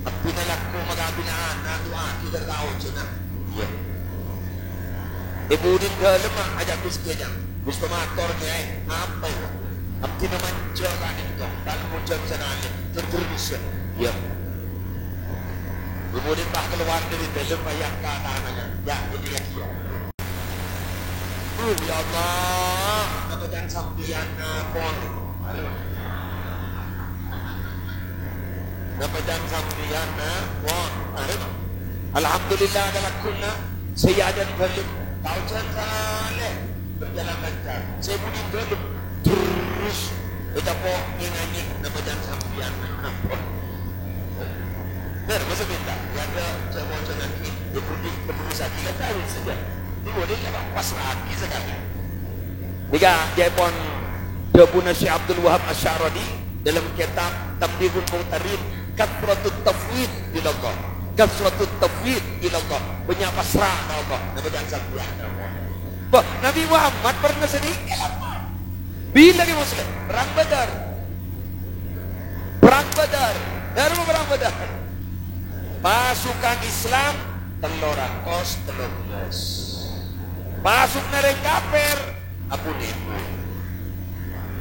Abdhina lagghu maka abdhina ana', du'a kita tahu, cina. Iya. Ibu di dalam, ah, aja habis dia, jam. Habis ke motor, ya, apa itu? Abdhina manja ka'dinto, tanpa jam sana aja, terus, ya. Iya. Kemudian pas keluar dari dalam, ya, kata anaknya, "Ya, ini ya, dia." "Duh, ya Allah, napa jhân sampèyan, pon?" Napa jhân sampèyan, pon? Alhamdulillah, ada lagguna. Sè èadhâp dâlem, tao jhâlân salè, berjalan lancar. Sè budina dâlem, terros ècapo' ngènganyè, napa can sampèyan? Bhender, masa' bhender? Èadhâp, sè mau jhâlân, ya, budi, budi sakit, kan, saja. Ini boleh, ya, Pak, pas lagi sekali. Nèka, ca'èpon dhâbuna Syekh Abdul Wahab Asy-Sya'rani dâlâm kètab Tanbihul Mughtarrin, "Katsratut tafwid ilallah. Katsratut tafwid ilallah." Bânnya' pasra ka Allah. Napa can sampèyan ka Allah? Bâh, Nabi Muhammad pernah sanèka apa? Bilâ ghi' Muslim? Perang Badar. Perang Badar. Napa perang Badar? Pasukan Islam tello ratos tello bellâs. Pasukanna rèng kafir, ampon, ampon.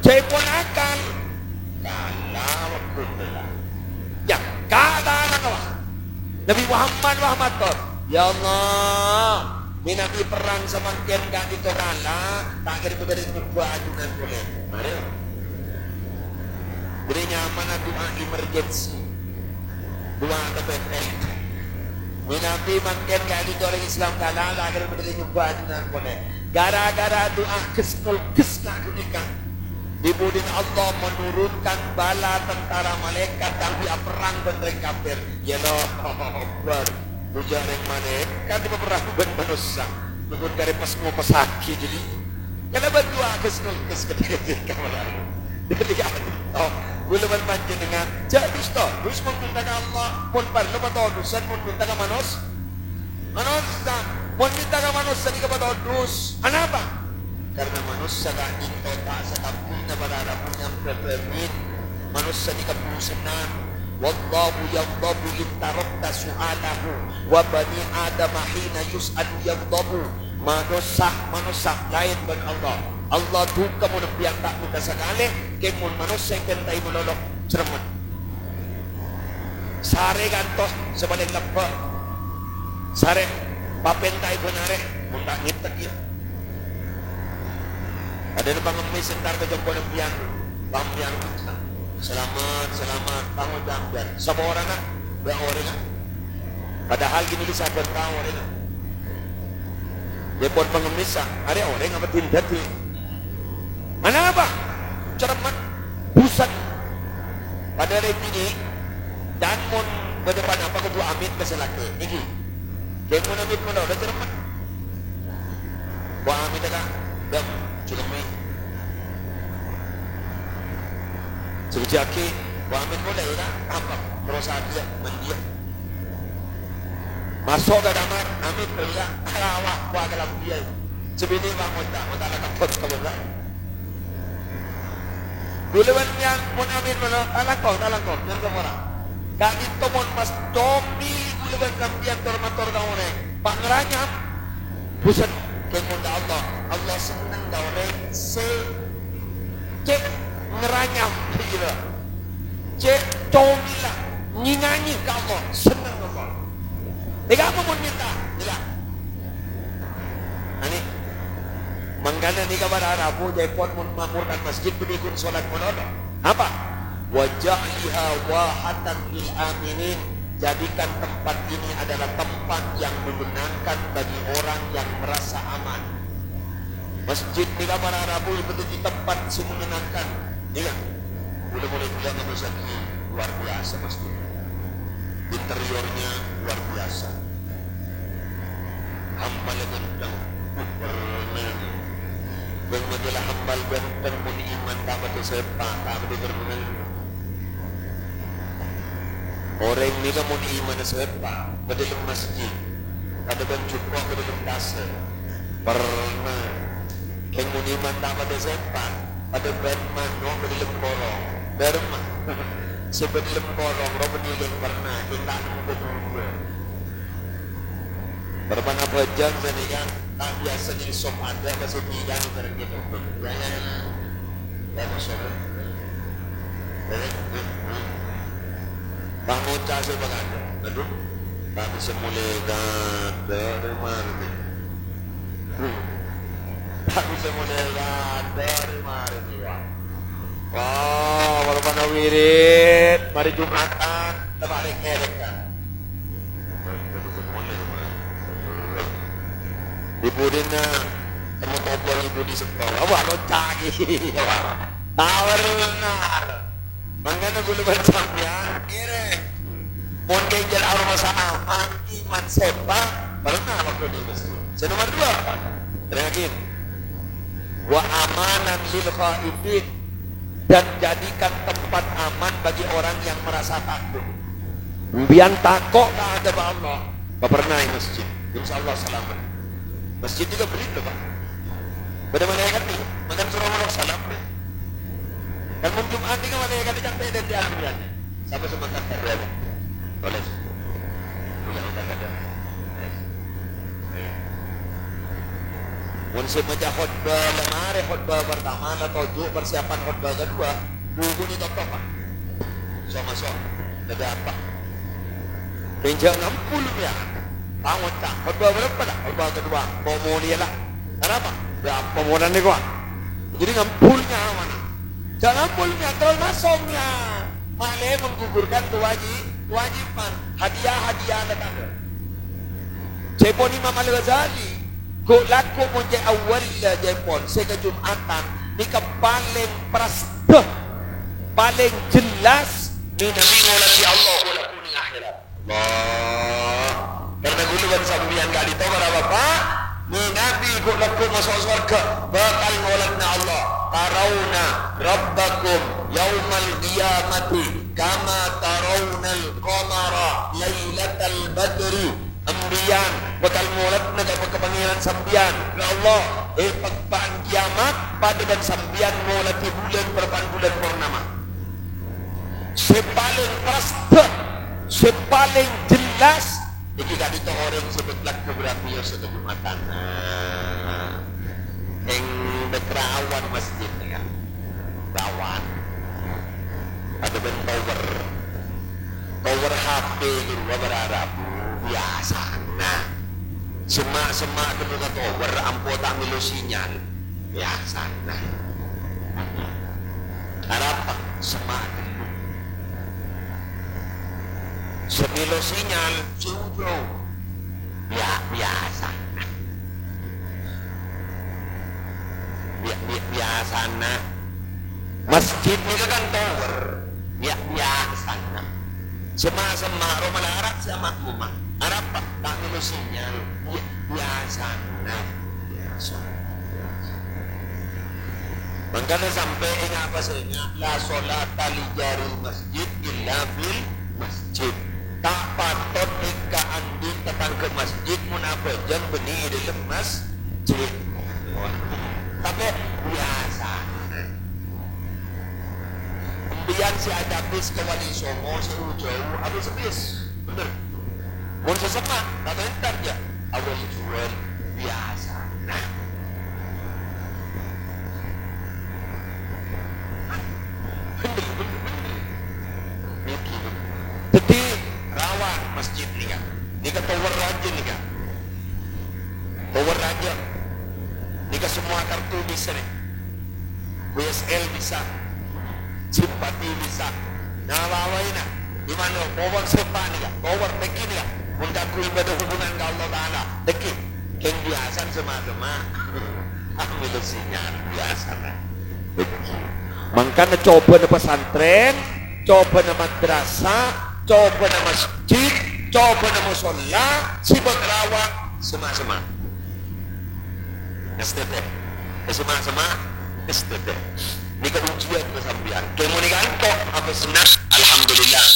Ca'èpon akal, kala waktu telat. Ya, kala napa? Nabi Muhammad wah mator, "Ya Allah, mènabi perrang samangkèn ka'dinto kala, ta' kèra-kèra nyobbhâ ajunan polè." Mara. Bâdâ nyamana du'a emergency. Du'a tapètè. Mènabi mangkèn ka'dinto orèng Islam kala, la kèra-kèra nyobbhâ ajunan polè. Gara-gara du'a ghâs-nolghâs ka'dinto nèka, dhi-budina Allah menurunkan bala tentara malaikat kaangghuy aperrang bân rèng kafir. Ya Allah Akbar. Bhâjâ rèng malaikat dipaperrang bân manossa. Nunggu karè pas ngopassaghi jârèya. Kèng bâdâ du'a ghâs-nolghâs ka dâri kamar. Dâri ka'dinto, oh, kaulâ bân panjhennengan jhâ' dus-todus mon mènta ka Allah, mon parlo patodusân, mon mènta ka manos-, manossa. Mon mènta ka manossa nèka patodus. Anapa? Karena manossa ka'dinto ta' sakabbhina para rabu nyambi dhâmin. Manossa nèka busennan. "Wallahu yaghdhabu in tarakta su'alahu, wa bani Adama hina yus'alu yaghdhabu." Manossa, manossa laèn bân Allah. Allah duka mon empèyan ta' mènta sakalè, kèng mon manossa èpèntaè malolo, cermet. Sarè kantos sè palèng lebbâ'. Sarè papèntaè bân arè, mon ta' ngètèk, ya. Adâna pangemmès entar ka compo'na empèyan. Empèyan, "Salamet, salamet, tang oca'an empèyan." Sapa orèngnga? Bâ' orèngnga. Padahal ghânèka sabbhân taon orèngnga. Dâpor pangemmessa, arè orèng apa dhâddhi? Anapa? Cermet, busen. Padahal è binè', dan mon bâdâ pa-napa kodhu amit ka sè lakè'. Nèka. Kèng mon amit malolo cermet. Wa amit ka, dam, jhâlemmè. Sè bhâjâ aghi, wa amit molè, ya, apa? Terros adhiyâ, mandiya. Maso' ka kamar, amit bâriyâ, ala, wa, wa kalambhiyâ. Sè binè' wa ngoca', ngoca' la kèbât ka bâriyâ. Ghulâ bân sampèyan mon amin malolo, ta' langkong, ta' langkong, nyanto mora. Ka'dinto mon pas combi ghulâ bân sampèyan tor-mator ka orèng, pas ngaranyap, busen, kèng mon ka Allah, Allah senneng ka orèng sè cè' ngaranyap, gila. Cè' comila, ngènganyè ka Allah, senneng Allah. Nèka apa mon mènta? Nèka. Ani. Mangkana nèka para rabu, ca'èpon mon makmurkan masjid, bânnè ghun sholat malolo. Apa? "Wa ja'liha wahatan lil aminin." Jadikan tempat ini adalah tempat yang menyenangkan bagi orang yang merasa aman. Masjid nèka para rabu èpadhâddhi tempat sè menyenangkan. Nèka, ghulâ molaè ghulâ ngabâsaghi luar biasa masjid. Interiornya luar biasa. Hamballa ghântheng, uh, bârnè. Bân masalah hambal ghântheng mon iman ta' padâ sèpa', ta' padâ bârnè. Orèng nèka mon imanna sèpa', bâdâ è dâlem masjid, padâ bân jhuko' bâdâ è dâlem kasè. Bârnè. Kèng mon iman ta' padâ sèpa', padâ bân mano' bâdâ è dâlem korong. Bârnè. Sè bâdâ è dâlem korong, rowa bânnè kèng bârnè, kèng ta' nemmo bâbâ. Bârbâna bhâjâng sanèka ta' biyasa nèng sop adâ' ka sè bhidhâng sareng kèto. Ya, ya, ya. Ya, masyaallah. Eh, eh, eh. Pangoca' sè bhâkal. Aduh, ta' bisa molè ghâdâ' rè marè. Hmm. Ta' bisa molè ghâdâ' rè marè, Pak. Wah, bârbâna wirid, marè Jum'atan, ta' bâlâk-bâlâk, kan. Aduh, bisa molè, Pak. Budina temo topo ibu di sekolah. Wah, lo cagi. Tawar benar. Mangkana ghulâ bân sampèyan ngèrèng. Mon kènjhâl aromasa aman, iman sèpa, bârna waktu di masjid. Sè nomor dua, terakhir. Wa amanan lil khaifin. Dan jadikan tempat aman bagi orang yang merasa takut. Sampèyan tako' ka adhâbhâ Allah, papernaè masjid. Insya Allah salamet. Masjid juga belit loh, Pak. Bâdâ malaèkat nèko, mangkana soro ngolok salam. Kan mon Jumat nèko malaèkat cantik dan diambil. Sama semangat tadi ada. Boleh. Punya otak ada. Mon sè maca khotbah, la marè khotbah pertama, la toju' persiapan khotbah kedua, buku ni totop, Pak. So masuk, ada apa? Kènjhâ ngampol, ya. Tao, Cak. Khotbah berapa, Cak? Khotbah kedua. Kok molèya, lah. Kenapa? Ya, apa monan ni, kok? Jadi ngampol nyawana. Jangan ngampol, ya. Terus masuk, ya. Malè menggugurkan kewaji-, kewajiban. Hadiah-hadiah ada tanda. Ca'èpon Imam Al-Ghazali, ghu-, lagghu' mon cè' awwalla ca'èpon, sè ka Jum'atan, nèka palèng prastè, palèng jelas, mènabi ngoladhi Allah, walaupun neng akhèrat. Allah. Karena ghulâ bân sampèyan ka'dinto para bapa', mènabi ghu-, lagghu' maso' sowarghâ, bhâkal ngoladhâ Allah. Tarauna rabbakum yaumal qiyamati kama taraunal qamara lailatal badri. Sampèyan bhâkal ngoladhâ ka, ka Pangèran sampèyan, "Ya Allah, è pagpa'an kiyamat, padâ bân sampèyan ngoladhi bulân, parappa'na bulân purnama." Sè palèng prastè, sè palèng jelas, iki ka'dinto orèng sè bâ-, lagghu' berarti ya sè ka Jum'atan. Nah, eng bâk rawan masjid, ya. Rawan. Padâ bân tower. Tower H P ghâruwa bârâ' rabu, biyasana. Semma'-semma' ghâruwa ka tower, ampo ta' mèlo sinyal, biyasana. Arapa? Semma' ghâruwa. Sè mèlo sinyal, jhâu-jhâu. Biya-, biyasana. Biya-, biya-, biyasana. Masjid nèka kan tower. Biya-, biyasana. Semma'-semma' roma larat sè amakmuma. Arapa? Ta' mèlo sinyal. Biya-, biyasana. Biyasana. Mangkana sampè' enga' pas enga', la sholata li jaril masjid illa fil masjid. Ta' patot èkaandi' tatangghâ masjid mon abhâjâng bânnè è dhâlem masjid. Tapè biyasana. Sampèyan sè acabis ka Wali Songo sè jhâu, abis-abis. Bhender. Mon sè semma', ta' entar, ya. Awal juwal biyasana. Bhender, bhender, bhender. Nèka, bhender. Dhâddhi, rawan masjid nèka. Nèka tower rajâ nèka. Tower rajâ. Nèka semua kartu bisa, nè. B S L bisa. Simpati bisa. Nah, bawa ini. Di mana? Tower sepa nèka. Tower tekki nèka. Mon kaangghuy bâdâ hubungan ka Allah Ta'ala. Tekki. Kèng biyasana semma'-semma'. Ambil sinyal biyasana. Mangkana cobâna pesantren, cobâna madrasah, cobâna masjid, cobâna musholla, sè bâ' rawan, semma'-semma'. Semma'-semma', semma'-semma'. Nèka ujian ka sampèyan. Kèng mon nèka anto', apa senna'? Alhamdulillah.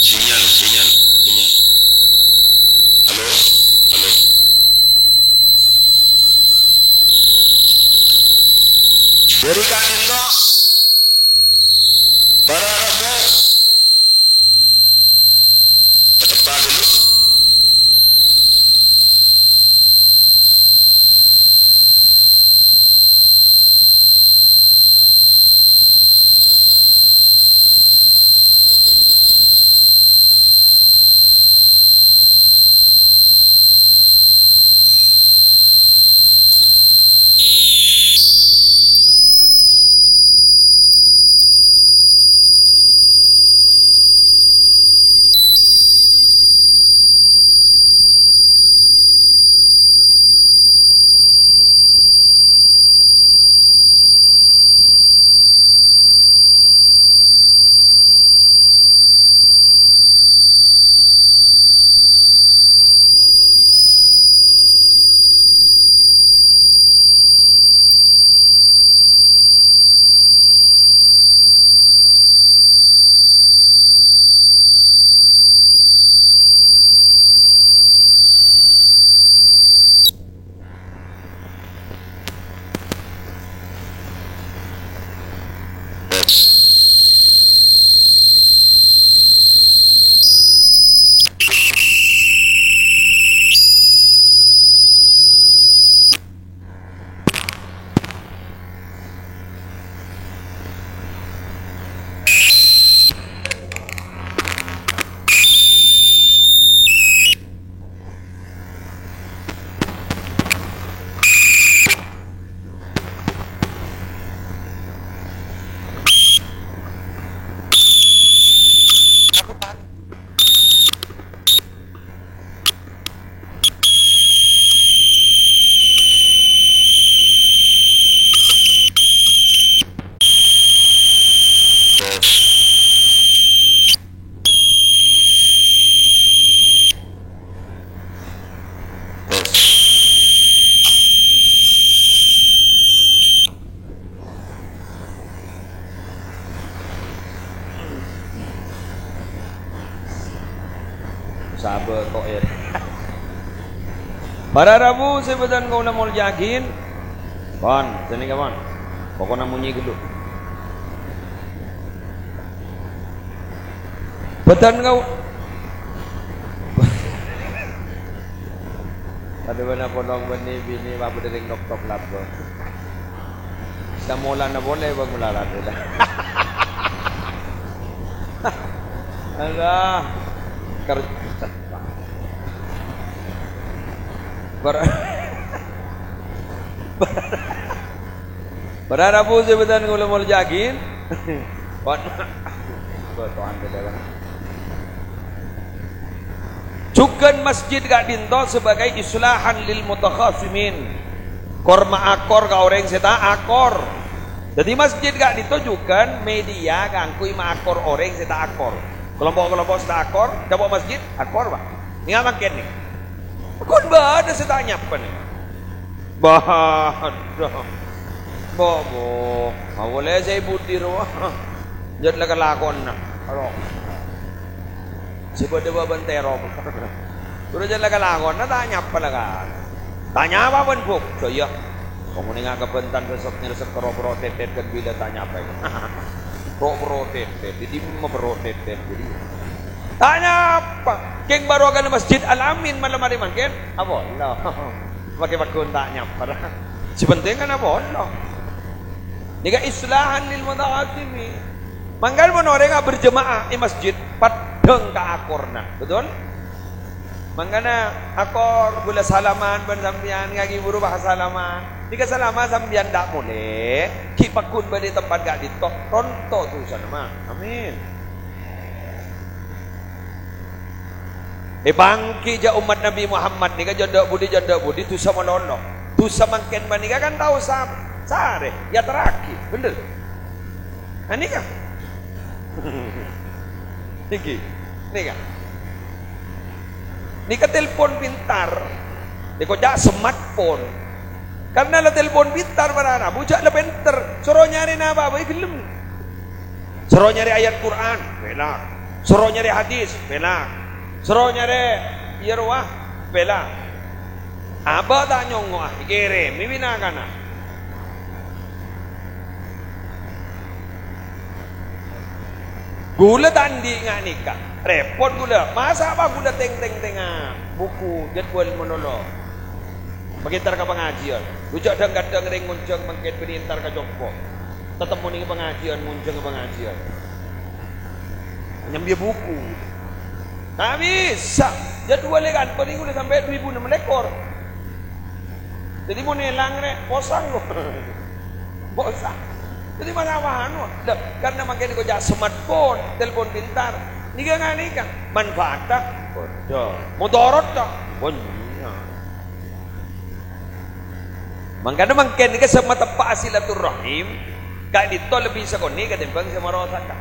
Sinyal, sinyal, sinyal. Halo, halo. Dhâri ka'dinto, para rabu, Tetep ghâllu. Sabâ' kok, ya. Para rabu sè bâdhân kaulâ molja'aghi. Pon, sènèngghâ, pon. Pokokna monyè ghâllu. Bâdhân kau-, Padâ bâna polong bânnè binè mabâdâ rèng noktok labâ. Samolana polè bâng malarat, ya. Allah. Ker-, Ber-, Para rabu sè bâdhân kaulâ molja'aghi. Pon. Jhughân masjid ka'dinto sebagai islahan lil mutakhasimin. Kor maakor ka orèng sè ta' akor. Dhâddhi masjid ka'dinto jhughân media kaangghuy maakor orèng sè ta' akor. Kelompok-kelompok sè ta' akor, dâpa' masjid, akor, Pak. Nèka mangkèn nè. Kon bâdâ sè ta' nyapa nè. Bâdâ. Bo, bo. Awalè sè budi rowa. Jhât la kalakonna. Aro. Sè bâdâ bâbân terop. Terros jhât la kalakonna ta' nyapa la kan. Ta' nyapa bân buk. Jâ iyâ. Kamonènga kabhântan resep-ngersep karo pro tetet kan bilâ ta' nyapa. Pro-pro tetet. Dhâddhi mapro tetet. Dhâddhi ta' nyapa. Kèng bârokana Masjid Al-Amin malem arè mangkèn. Apa? Allah. Makè pagghun ta' nyapa. Sè pentèng kan apa? Allah. Nèka islahan lil mutakhasimin. Mangkana mon orèngnga berjemaah è masjid, peddhâng ka akorna. Betul? Mangkana akor ghulâ salaman bân sampèyan, ngaghi buru pas salaman. Nèka salama sampèyan ta' molè, ghi' pagghun bâdâ è tempat ka'dinto, ronto dusana, Ma. Amin. Èpangghi jâ' ommat Nabbhi Muhammad nèka jhâ' dâ' budi, jhâ' dâ' budi, dusa malolo. Dusa mangkèn panèka kan tao sa-, sarè, èyaterraghi, bhender? Anèka. Nèka. Nèka. Nèka telpon pintar. Èkoca' smartphone. Karna la telpon pintar, para rabu jhâ' la pènter. Soro nyarè napa bhâi ghellem. Soro nyarè ayat Qur'an, pèlak. Soro nyarè hadis, pèlak. Soro nyarè iyâ rowa, pèlak. Abâ' ta' nyongngo'a, èkèrèmè bi' na'-kana'. Ghulâ ta' andi' nga' nèka. Rèpot ghulâ. Masa' apa ghulâ teng-teng tengnga buku jadwal malolo? Mangkèn entar ka pangajiân. Ghujâ' dhâng-kadhâng rèng ngonjhâng mangkèn bânnè entar ka compo'. Tatemmo neng pangajiân, ngonjhâng pangajiân. Nyambiyâ buku. Ta' bisa. Jadwalè kan, paling udah sampai dua ribu enam lekor. Jadi mon èlang rè, posang lo. Posang. Jadi malah anu. Lah, karena mangkèn èkoca' smartphone, telepon pintar. Nèka nga' nèka. Manfaat ta'? Padâ. Mudarat ta'? Bânnya'. Mangkana mangkèn nèka sè mateppa'a silaturrahim, ka'dinto lebbi sakonè' katèmbhâng sè marosakan.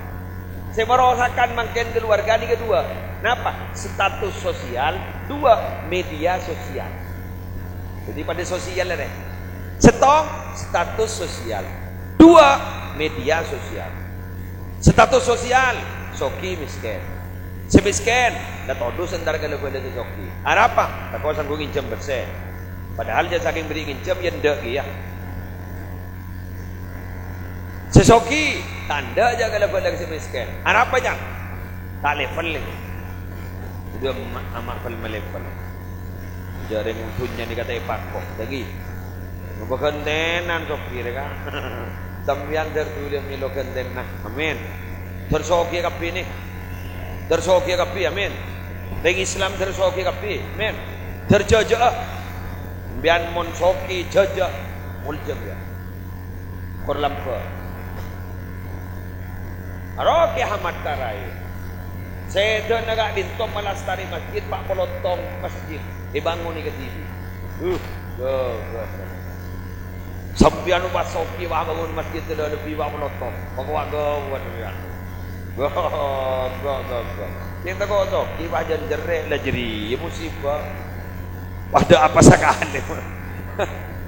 Sè marosakan mangkèn kaluwarga nèka duwâ'. Napa? Status sosial, duwâ', media sosial. Dhâddhi padâ sosial rè. Sèttong, status sosial. Duwâ', media sosial. Status sosial, soghi mèskèn. Sè mèskèn, la todus entar ka la-bhâlâ sè soghi. Arapa? Tako sanggu ngènjhâm pèssè. Padahal jhâ' sakèng bâri' ngènjhâm, yâ endâ' kèya. Sè soghi, ta' endâ' jhâ' ka la-bhâlâ sè mèskèn. Arapa, Cang? Ta' level, lè. Itu ama-, ama' bel-, melevel. Jhâ' rèng dhunnya nèka ta' èpako. Lagi. Ngopo ghântènan soghi rèka? Sampèyan dâr dhuli mèlo ghântènan. Amin. Dâr soghi kabbhi nè. Dâr soghi kabbhi, amin. Rèng Islam dâr soghi kabbhi, amin. Dâr jhâjhâ'â. Sampèyan mon soghi jhâjhâ', moljâ, yâ. Kor lambâ'. Aro Kè Ahmad Tarai. Sèdhâna ka'dinto malastarè masjid, pa' polo tong masjid èbângonè kadhibi'. Uh, gawat. Sampèyan pas soghi, wah, bângon masjid tèla lebbi, pa' polo tong. Pokok gawat, yâ. Gawat, gawat, gawat. Sè tako' soghi, pas jhân jherrè', la jârèya musibah. Padâ apa sakalè.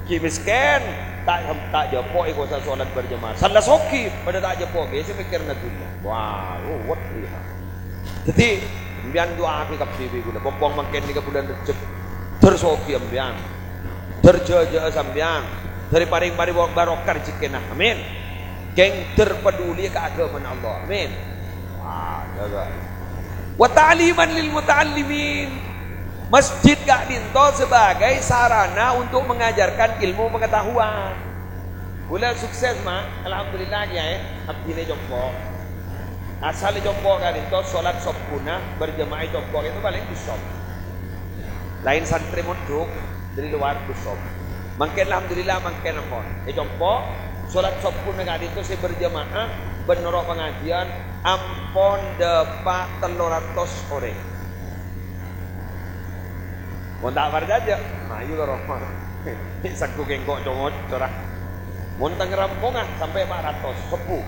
Ghi' mèskèn, ta', ta' jhâpo' èkoca' solat berjamaah. Sala soghi, padâ ta' jhâpo', ghi' sè mèkkèrna dhunnya. Wah, ruwet, ya. Dhâddhi, Sampèyan du'aaghi kabbhi bi' kaulâ. Pong-pong mangkèn nèka bulân Rejjeb. Dhâr soghi sampèyan. Dhâr jhâjhâ'â sampèyan. Dhâr èparèng parèng barokah rejhekkèna. Amin. Kèng dhâr paduli ka aghâmana Allah. Amin. Wah, jaga. Wa ta'liman lil muta'allimin. Masjid ka'dinto sebagai sarana untuk mengajarkan ilmu pengetahuan. Kaulâ sukses, Ma'. Alhamdulillah, Kèyaè. Abdhina è compo'. Asal è compo' ka'dinto, sholat sobbhuna berjamaah è compo' ka'dinto palèng dusop. Laèn santrè mondhuk, dâri lowar dusop. Mangkèn, alhamdulillah, mangkèn ampon. È compo', sholat sobbhuna ka'dinto sè berjamaah, bân noro' pangajiân, ampon dâpa' tello ratos orèng. Mon ta' parcajâ, mayu ka roma. Sagghu kèngko' co-ngoco ra. Mon tang rampongnga sampè' pa' ratos, sebbhu.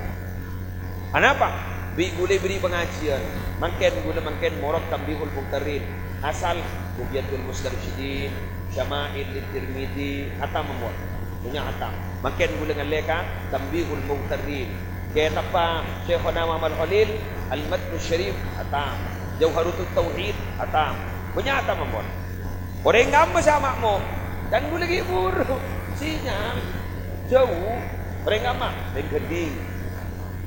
Anapa? Bi' kaulâ èberri' pangajiân. Mangkèn kaulâ mangkèn morok Tanbihul Mughtarrin. Asal Bughyatul Mustarsyidin, Syama'il Tirmidzi, khatam ampon. Bânnya' khatam. Mangkèn kaulâ ngallè ka Tanbihul Mughtarrin. Kètabbhâ Syaikhona Muhammad Khalil, Al-Matnus Syarif, khatam. Jauharut Tauhid, khatam. Bânnya' khatam ampon. Orèng kamma sè ama'mo, kan kaulâ ghi' buru. Sinyal. Jhâu. Orèng kamma, rèng Ghândhing.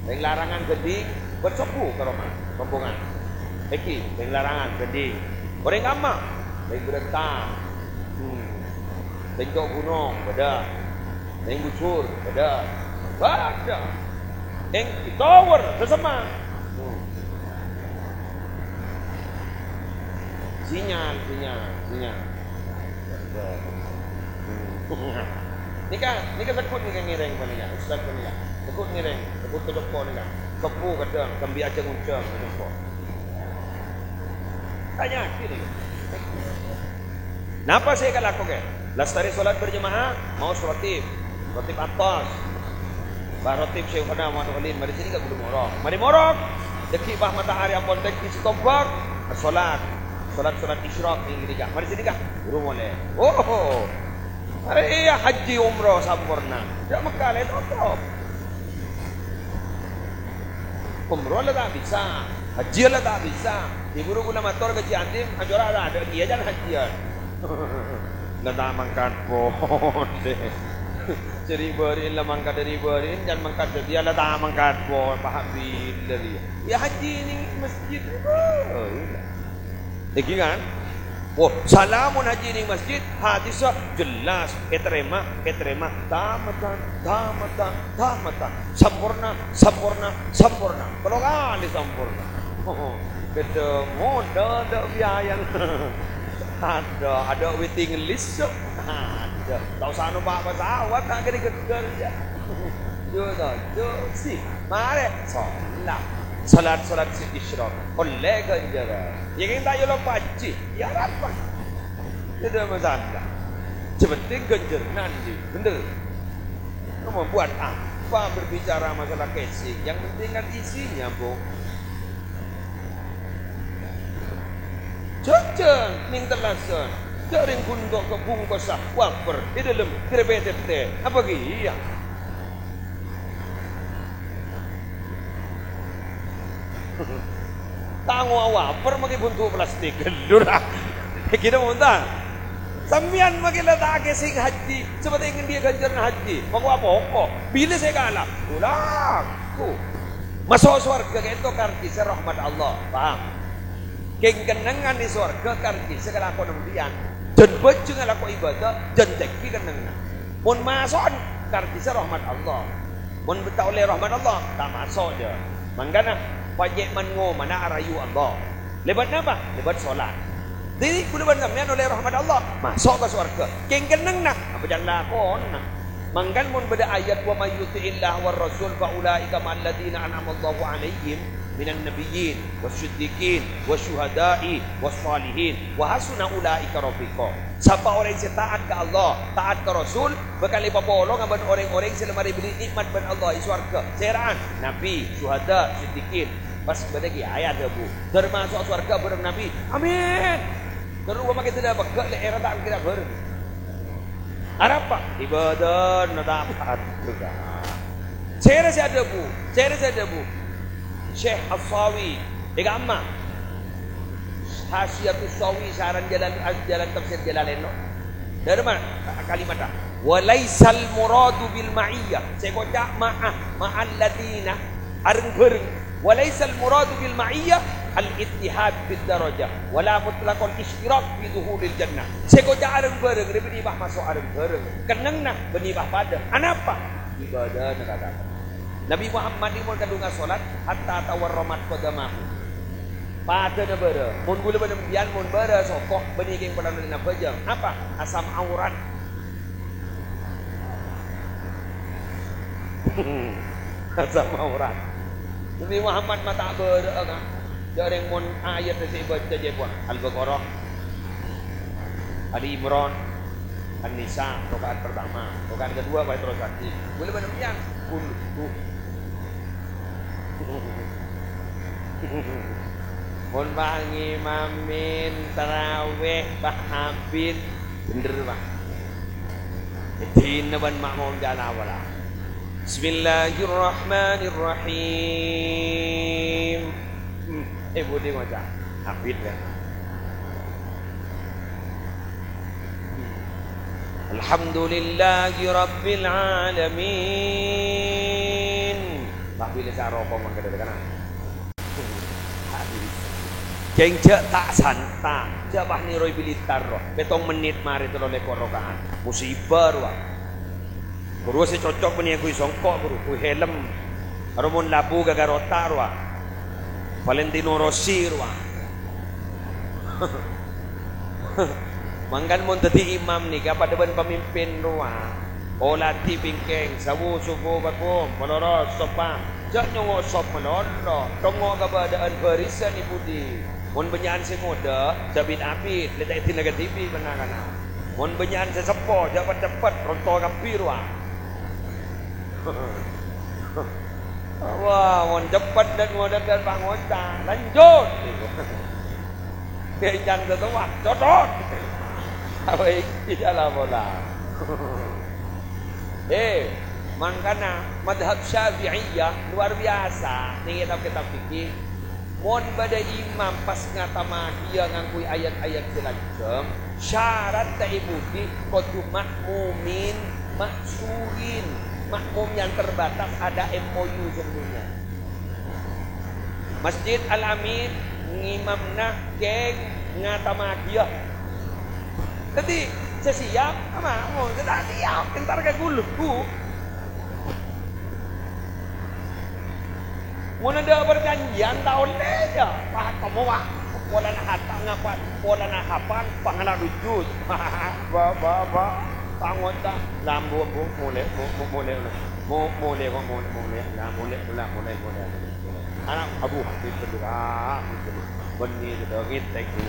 Rèng Larangan Ghândhing, bân sebbhu ka roma, rombongan. Èngghi, rèng Larangan Ghândhing. Orèng kamma, rèng Bârântang. Hmm. Rèng Cok Ghunong, bâdâ. Rèng Bujur, bâdâ. Bâdâ. Èngghi, tower, sè semma. Hmm. Sinyal, sinyal, sinyal. Nèka, nèka segghut nèka ngèrèng panèka, ustad panèka. Segghut ngèrèng, segghut ka compo' nèka. Sebbhu kadhâng, sambi ajhâng-onjhâng ka compo'. Tanya'aghi nèka. Napa sè èkalako kè? Lastarè sholat berjamaah, maos ratib. Ratib atos. Bân ratib Syaikhona Muhammad Khalil, marè sè nèka buru morok. Marè morok, dâgghi' pas matahari ampon tèngghi sè tombâk, sholat. Sholat-sholat isyraq nèng ghânèka. Marè sè nèka, buru molè. Oh, arèya hajji umroh samporna. Jhâ' Mekkah la ètotop. Umroh la ta' bisa, hajji la ta' bisa. Dhi buru kaulâ mator ka Cè' Andim, ajhâr la adâ' kèya jhân hajjiyân. La ta' mangkat polè. Sè ri'-bâri'na la mangkat ri'-bâri'na, jhân mangkat dhâddhiyâ la ta' mangkat polè, pa' bilâ rèya. Yâ hajji nèng masjid. Oh, iyâ. Èngghi kan? Oh, salamun hajji nèng masjid, hadisnya jelas, ètarèma, ètarèma, tamatan, tamatan, tamatan, samporna, samporna, samporna. Tello kalè samporna. Ketemu, dâ', dâ' biayana. Adâ', adâ' waiting list, so. Adâ', ta' osa nompa' pesawat, ta' kèra ghâgghâr, yâ. Yo, to, yo, sih. Marè, sholat. Sholat-sholat sè isyraq. Ollè ghânjhârân. Yâ, kèng ta' èolok pajhi. Yâ, arapa? Tidak masalah. Sè pentèng ghânjhârânna andi'. Bhender. Kamu buat apa berbicara masalah casing? Yang penting kan isinya, Bu. Jhâjhân nèng tellasan. Jhâ' rèng ghun to' kabungkosa wafer è dâlem grepetèttè. Apa kèya? Tango wafer makè bhunto' plastik. Ghellur, ah. Ghi' ta' mon ta'. Sampèyan makè la ta' casing hajji, sè pentèng andi' ghânjhârânna hajji. Mako apa-apa. Bilâ sè kala? Ghulâ. Tuh. Maso' sowarghâ ka'dinto karcissa rahmat Allah. Paham? Kèng kennengngan è sowarghâ karcissa kalako sampèyan. Jhân bhâjjhi ngalako ibâdâ, jhân tèngghi kennengngan. Mon maso'an karcissa rahmat Allah. Mon ta' ollè rahmat Allah, ta' maso' jâ. Mangkana, pajhât man-ngomana arayu Allah. Lèbât napa? Lèbât sholat. Dhâddhi, kaulâ bân sampèyan ollè rahmat Allah, maso' ka sowarghâ. Kèng kennengnganna, apa jhân lakona? Mangkana mon bâdâ ayat, "Wa may yuti'illaha war rasul fa ulaika ma'alladzina an'amallahu 'alaihim minan nabiyyin was siddiqin was syuhada'i was shalihin wa hasuna ulaika rafiqa." Sapa orèng sè taat ka Allah, taat ka Rasul, bhâkal èpapolonga bân orèng-orèng sè la marè èbèrri' nè'mat bân Allah è sowarghâ. Sèra'an? Nabbhi, syuhada, siddiqin. Pas bâdâ kèyaè adhâbu, "Dâr maso' sowarghâ bhâreng Nabbhi." Amin. Terro makè dhâddhi peggâ' lè' èra ta' kèra bhâreng. Arapa? Ibâdâna ta' padâ. Sèra sè adhâbu? Sèra sè adhâbu? Syekh As-Sawi. È kamma? Hasyiatus Sawi, saran jalan, jalan tafsir Jalalain, no. Dâri mana kalimatta? "Wa laisal muradu bil ma'iyyah." Sè èkoca' ma'a, ma'alladzina, areng-bhâreng. "Wa laisal muradu bil ma'iyyah al-ittihad fid darajah, wa la mutlaqul isytirak fi dukhulil jannah." Sè èkoca' areng-bhâreng, rè bânnè pas maso' areng-bhâreng. Kennengnganna bânnè pas padâ. Anapa? Ibâdâna ka-, Nabi Muhammad nèko mon kadhunga solat, "Hatta tawarramat qadamahu." Padâna bârâ. Mon ghulâ bân empèyan, mon bârâ soko', bânnè kèng polana bhâjâng. Apa? Asam aurat. Asam aurat. Nabi Muhammad ma' ta' bârâ'â, ka'. Jhâ' rèng mon ayat sè èbâca jhâ' pon. Al-Baqarah, Ali Imran, An-Nisa, rakaat pertama. Rakaat kedua, pas terros lagi. Ghulâ bân empèyan. Kul hu. Mon pas ngimamin tarawih, pas abit, bhender, Pak. Èdina bân makmum jhâ' la-pola. Bismillahirrahmanirrahim. Hmm, è budi ngoca'. Abit, ya. Alhamdulillahi Rabbil Alamin. Lah, bilâ saroko mon kadhâ-kadhâ kana. Kèng jhâ' ta' santa', jhâ' pas nèroy Blitar, ro. Pètto mennit marè tello lèkor rakaat. Musibâ, rowa. Ghuru sè cocok panèka ghuy songko', ghuru, ghuy helm. Aro mon labu ghâghâr otak, rowa. Valentino Rossi, rowa. Mangkana mon dhâddhi imam nèka padâ bân pamimpin, rowa. Oladhi bingkèng, sawu, suku, paghum, paloros, sopan. Jhâ' nyongngo' sop malolo, tongngo' kabâdâ'ân bhârisan è budi. Mon bânnya'an sè ngodâ, jhâ' bit-abit, lè ta' èdina kadhibi' bân na'-kana'. Mon bânnya'an sè seppo, jhâ' pet-ceppet, ronto kabbhi rowa. Wah, mon ceppet dhân ngodâ dhân pangoca', lanjut. Kèng can sè towa, codot. Apa iki salah pola? Eh, mangkana madhab Syafi'iyah luar biasa neng kitab-kitab fikih. Mon bâdâ imam pas ngatamaghi ngangghuy ayat-ayat sè lanjhâng, syarat ta' è budi kodhu makmumin, maksurin. Makmum yang terbatas ada M O U sebelumnya. Masjid Al-Amin ngimamna kèng ngatamaghi, ya. Dhâddhi, sè siap, makmum, sè ta' siap, entar ka ghullu. Mon adâ' parjanjian, ta' ollè, ya. Wah, kamu, wah. Polana hata ngapa? Polana kapan? Pangala dujut. Ba, ba, ba. Pangoca'. Lambu, bu, molè, bu, bu, molè, molè. Mo-, molè, kok, molè, molè. La, molè, la, molè, molè, molè. Ana', aduh, abit bendera, abit bendera. Bânnè, gitu, ngètèk, gitu.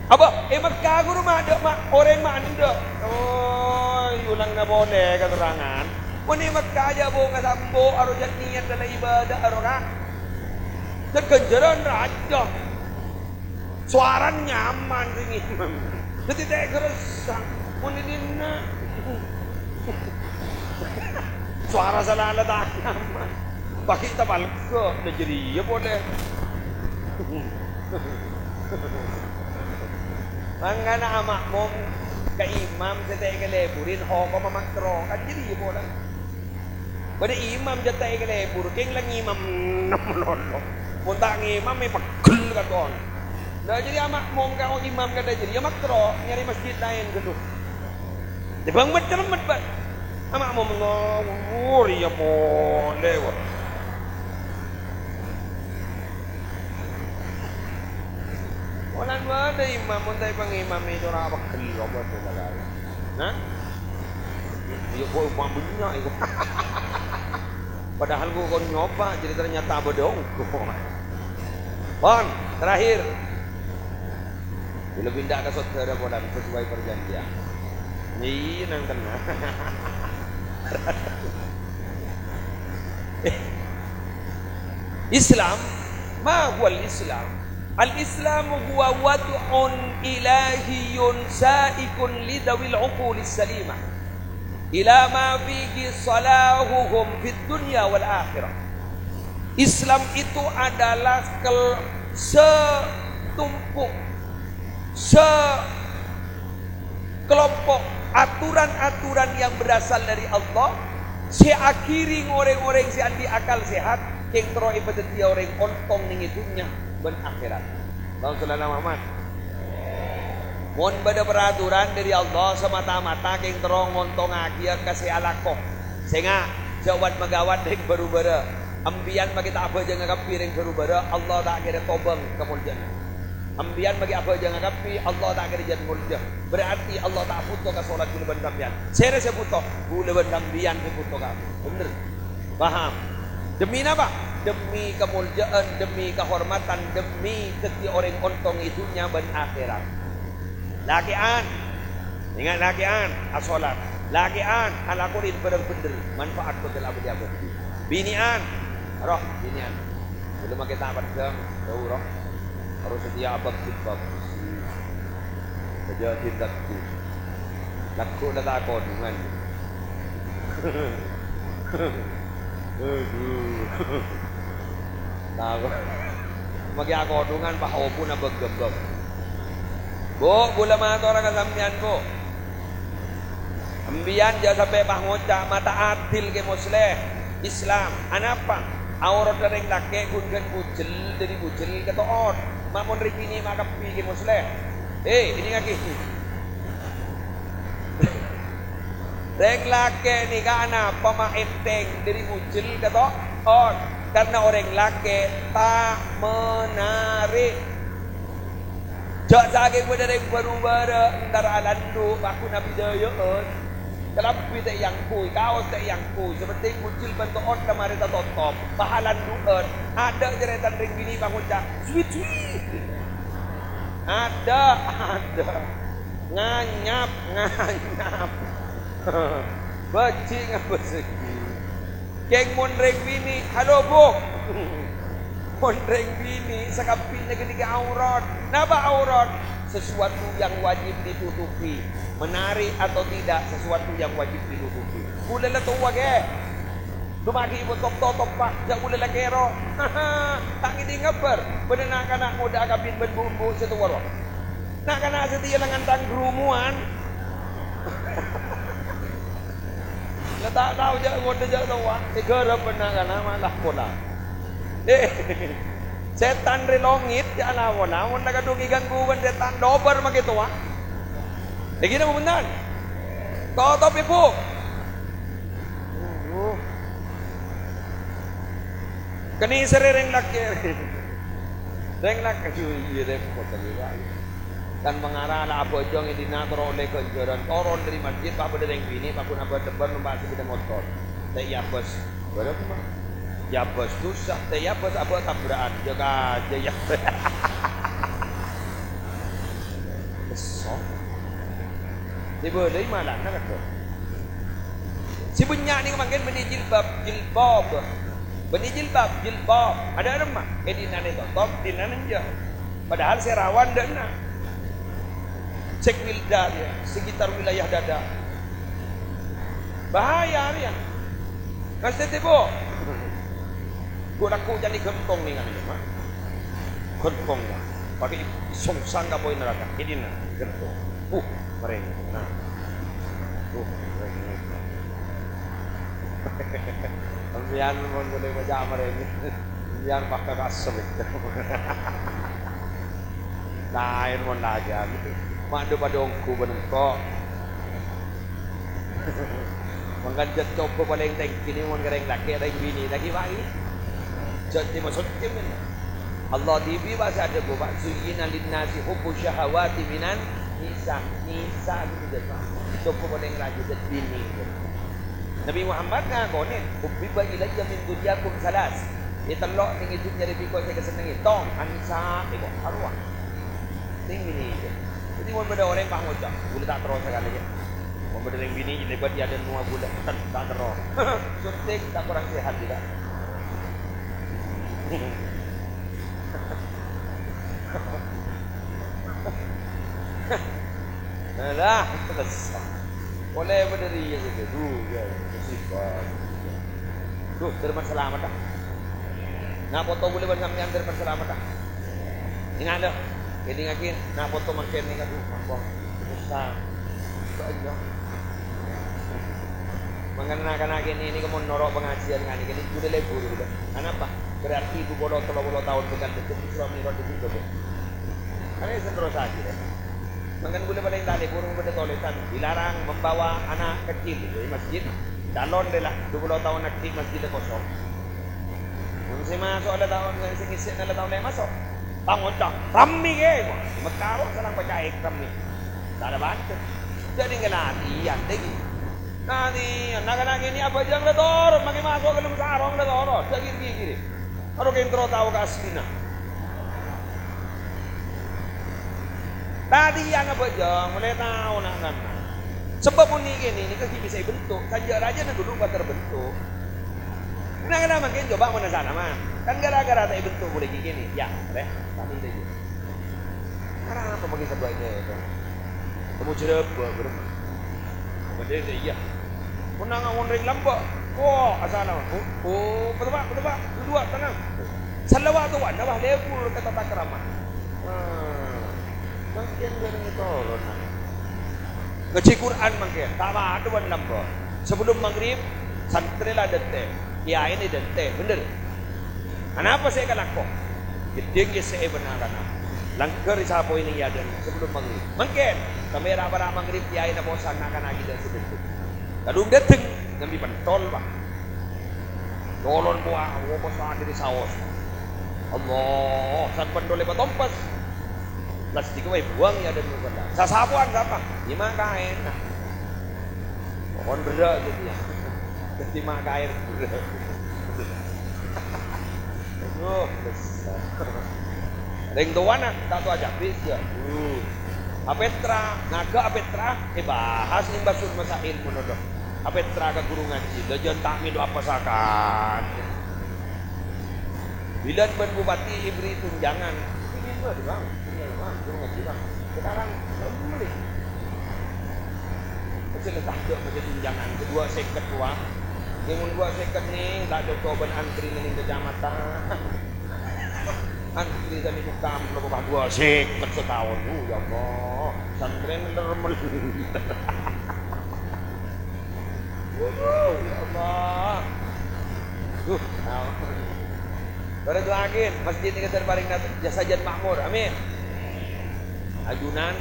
Apa? È Mekka ghuru ma' adâ', ma', orèng ma' endâ'. Oh, ulangnga polè katerrangan. Mon è Mekka jhâ' bu-, kasambu', aro jhâ' niyat dâlâ ibâdâ, aro, Ka'. Jhâ' ghânjhârân rajâ. Sowarana nyaman sè ngimam. Dhâddhi ta' kerassa. Mon è dinna'. Sowara sala la ta' nyaman. Paghi' ta' palga, la jârèya polè. Mangkana amakmum ka imam sè ta' èkalèburin, hokomma makro. Kan jârèya polè. Bâdâ imam jhâ' ta' èkalèbur, kèng la ngimam nem lolo. Mon ta' ngimam, mè' pegghel katon. La jârèya amakmum ka imam kadhâ' jârèya makro, nyarè masjid laèn ghâllu. Tèmbhâng met-celemet, Pak. Amakmum ngawur, iyâ polè, wah. Polana bâdâ imam, mon ta' èpangimami, cora' pegghel, apa sè la kaya. Nah? Iyâ, kok imam bânnya' itu. Padahal gua kon nyoba, jadi ternyata bâdâ ongghu. Pon, terakhir. Bilâ pindah ka saudara polana sesuai perjanjian. Iyâ, nang tenang. Islam, ma huwal Islam? Al-Islamu huwa wad'un ilahiyyun sa'iqun li dzawil uqulis salimah ila ma fihi salahuhum fid dunya wal akhirah. Islam itu adalah kel-, setumpuk, sekelompok aturan-aturan yang berasal dari Allah, sè aghiri orèng-orèng sè andi' akal sehat, kèng terro èpadhâddhiyâ orèng ontong neng è dhunnya bân akhèrat. Allahumma shalli ala Muhammad. Mon bâdâ peraturan dhâri Allah, samata-mata kèng terro ngontongngaghi ka sè alako. Sènga', jhâ' wat-maghâwat rèng bhâru-bhârâ. Empiyan maghi ta' abhâjângnga kabbhi rèng bhâru-bhârâ, Allah ta' kèra tobâng kamoljâ'ânna. Empiyan maghi abhâjângnga kabbhi, Allah ta' kèra jhân moljâ. Berarti Allah ta' bhuto ka solat kaulâ bân sampèyan. Sèra sè bhuto? Kaulâ bân sampèyan sè bhuto ka Allah. Bhender. Paham? Demi napa? Demi kamoljâ'ân, demi kahormadhân, demi dhâddhi orèng ontong è dhunnya bân akhèrat. Lakè'an, enga' lakè'an, asolat. Lakè'an, alakonè bhârâng bhender, manfaat kodhâl abâdhi-abâdhi. Binè'an, roh, binè'an. Bellum makè ta' peddhâng, jhâu, roh. Harus setia abâk jilbab. Kajhâdhiyân dhâddhi. Lagghu' la ta' kodhungan. Adhu. Nah, maghi akodhungan, pas obuna bâk-ghâbâk. Bu, kaulâ matora ka sampèyan, Bu. Empiyan jhâ' sampè' pas ngoca', "Mata adil Kè Musleh, Islam." Anapa? Aorat rèng lakè' ghun ghân bujel, dhâri bujel kato'ot. Ma' mon rèng binè' ma' kabbhi Kè Musleh. Eh, ini lagi. Rèng lakè' nèka anapa ma' ènthèng dhâri bujel kato'ot? Karna orèng lakè' ta' menarè. Jhâ' sakèng bâdâ rèng bhâru-bhârâ, entar alandu', paghun abidâyâ'ân. Kalambhi ta' èangghuy, kaos ta' èangghuy, sè pentèng bujel bân to'ot la marè tatotop, pas alandu'ân. Adâ' carètana rèng binè' pangoca', "Sweet, sweet." Adâ', adâ'. Nganyap, nganyap. Bâji' ngabâsaghi. Kèng mon rèng binè', halo, Bu. Mon rèng binè', sakabbhina ghânèka aurat. Napa aurat? Sesuatu yang wajib ditutupi. Menarik atau tidak, sesuatu yang wajib ditutupi. Kaulâ la towa, Kè. Dumadi èpotop-totop, Pa'. Jhâ' kaulâ la kèro. Ta' ngèdhing abhâr. Bâdâ na'-kana' ngodâ'â kabin bân bu'-embu' sè towa rowa. Na'-kana' satèya la ngantang ghârumowan. La ta' tao jhâ' ngodâ jhâ' towa, èghârâp bân na'-kana' malah pola. Eh, sètan rè longit jhâ' la pola, mon la kadhung èganggu bân sètan, dobâr makè towa. Èngghi napa bhunten? Totop, Ibu. Kènè' sèrè rèng lakè'. Rèng lakè', iyâ, rèpot tadi, Pak. Kan mangara la abhâjâng è dinna' terro ollè ghânjhârân. Toron dâri masjid, pas bâdâ rèng binè', pas ghun abâ-, debbar nompa' sepeda motor. Ta' èabâs. Bârâmma? Èabâs dhusa. Ta' èabâs abâ' tabra'an. Jâ kajâ, yâ. Besso. Èbâlâi malana, kadhâng. Sè bânnya' nèka mangkèn bânnè jilbab, jilbab. Bânnè jilbab, jilbab. Adâ' remma? È dinna' nè totop, dinna' enjâ'. Padahal sè rawan dâ' enna'. Sè wilda, ya, sekitar wilayah dada. Bahaya, ya. Nastètè, Bu. Ghu-lagghu ca'na ghântong nèng, anu, ya, Ma'. Ghântong, ya. Pakai songsang ka poy naraka. Ini, nah, ghântong. Uh, mereng. Nah. Uh, mereng. Sampèyan mon boleh baca mereng. Sampèyan pakka kasem. Laèn mon lajân. Ma' dhu padâ ongghu bân engko'. Mangkana jhât coba palèng tèngghi nè mon ka rèng lakè', rèng binè', laghi wa'i. Jhât tèmo soccè, men. Allah dhibi', Pak, sè adhâbu, Pak, "Zuyyina linnasi hubbu syahawati minan nisa." Nisa gitu, jhât, Pak. Coba palèng rajâ jhât binè', jhât. Nabi Muhammad ngakonè, "Hubbiba ilayya min dunyakum salas." È tello' nèng è dhunnya rèya bi' engko' sè èkasennengngè. Tong, an-nisa, èko, arowa. Sing binè', ya. Dhâddhi, mon bâdâ orèng pas ngoca', "Ghulâ ta' terro sakalè, ya." Mon bâdâ rèng binè' lèbât è adâ'na ghulâ, "Ten, ta' terro." Syuting ta' korang sehat, ya, Kak? Alah, terus. Polè bâdâ rèya saja. Duh, ya, musibah. Duh, terima selamat, ah. Na' poto bulâ bân sampèyan dâri pasalamedhâ. Enga' la, èdingngaghi, na' poto mangkèn nèka, dhu, ampon. Susah. Kok iyâ? Mangkana na'-kana' kènè' nèka mon noro' pangajiân nganè kènè' bulâ lebur, bulâ. Anapa? Berarti dhu polo, tello polo taon bhâkal dâteng Isra Mi'raj dâri bâbâ. Arèya sè terrosaghi, rè. Mangkana bulâ palèng ta' lebur, bâdâ tolèsan, dilarang membawa anak kecil, è masjid. Calon rè la, dhu polo taon aghi' masjidda kosong. Mon sè maso' la taon, sè ngèssèna la taon lè' maso'. Tang-ontang, rammè kè, wah, di Mekka rowa sareng paca'èk rammè. Ta' ada bâdâ. Dhâddhi ngalatian, dhâggi'. Latian, na'-kana' kènè' abhâjâng la toron, makè maso' ka dâlem sarong la toron. Dhâggi' ghi-ghi rè. Aro kèng terro tao ka aslina. Tadhiyâna bhâjâng, molaè tao na'-kana'. Sabâb mon nè'-kènè' nèka ghi' bisa èbentuk, sanja' rajâna ghuru pas terbentuk. Na'-kana' mangkèn coba mon asalaman. Kan gara-gara ta' èbentuk polè ghi' kènè'. Yâ, rè, tami'na iyâ. Arapa mangkèn sabâ' kèya? Tamo jhârâbâ, bârâmma? Bâdâ, iyâ. Mon nanga' orèng lambâ', wo, asalaman. Oh, oh, pateppa', pateppa', duduwâ', tenang. Salawat wa nabah lebur ka tatakrama. Ah, mangkèn bâreng toron, nah. Ngajhi Qur'an mangkèn, ta' padâ bân lambâ'. Sabellum maghrib, santrè la dântè', kèyaèna dântè', bhender. Anapa sè èkalako? Gheddhing ngèssè'è bân na'-kana'. Langghâr èsapoè neng è adâ'na sabellum maghrib. Mangkèn, sampè' ra'-para' maghrib, kèyaèna posan na'-kana' ghi' ta' sè dântè'. Kadhung dâteng, ngambi pentol, Pak. Tolon powa, wokos adhiri saos. Allah, san pentol èpatompes. Plastik wae buang ya dan musala. Sasapowan sapa? Nyèma' kaènna. Pokon berrâ' gitu ya. Dâddhi ma' kaèn berrâ'. Aduh, besar. Rèng towana, ta' towa cabis ya. Aduh. Apètra, ngaga' apètra, èbahas neng basul masail mono do. Apètra ka ghuru ngajhi, la jhân ta' mèlo apa sakan. Bilân bân bupati èberri' tunjangan. Ini mah, Bang. Ini mah, ghuru ngajhi, Bang. Sekarang, belum beli. Masih letak dok, masih tunjangan. Kedua seket, Bang. Yang kedua seket nih, tak cocok bân antri ning kecamatan. Antri tadi buka amplop, Bang. Dua seket setahun. Oh, ya Allah. Santren lermel. Wuh, ya Allah. Duh, ampon. Bârâ du'aaghin, masjid nèka ghâr parèng na-, ya sajân makmur. Amin. Ajunan,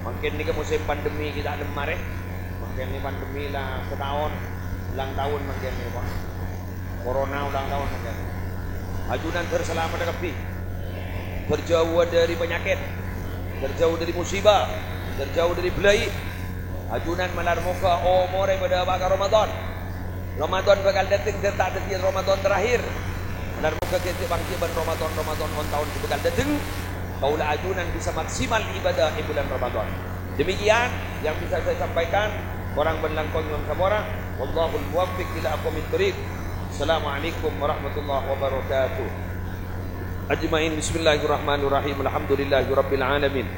mangkèn nèka musim pandemi ghi' ta' nemmarè. Mangkèn nèka pandemi la sataon, ulang tahun mangkèn nèka, Pak. Corona ulang tahun mangkèn. Ajunan ghâr salameddhâ kabbhi. Terjauh dari penyakit, terjauh dari musibah, terjauh dari bâlâi. Ajunan malar moghâ omorrè padâ apa ka Ramadan. Ramadan bhâkal dâteng dan ta' dâddhi Ramadan terakhir. Malar moghâ ghi' ta' panggi bân Ramadan-Ramadan on-taon sè bhâkal dâteng. Kaulâ ajunan bisa maksimal ibadah è bulân Ramadan. Demikian yang bisa saya sampaikan. Korang bân langkong nyuwun sapora. Wallahul muwaffiq ila aqwamit thoriq. Assalamualaikum warahmatullahi wabarakatuh. Ajma'in. Bismillahirrahmanirrahim. Alhamdulillahi rabbil alamin.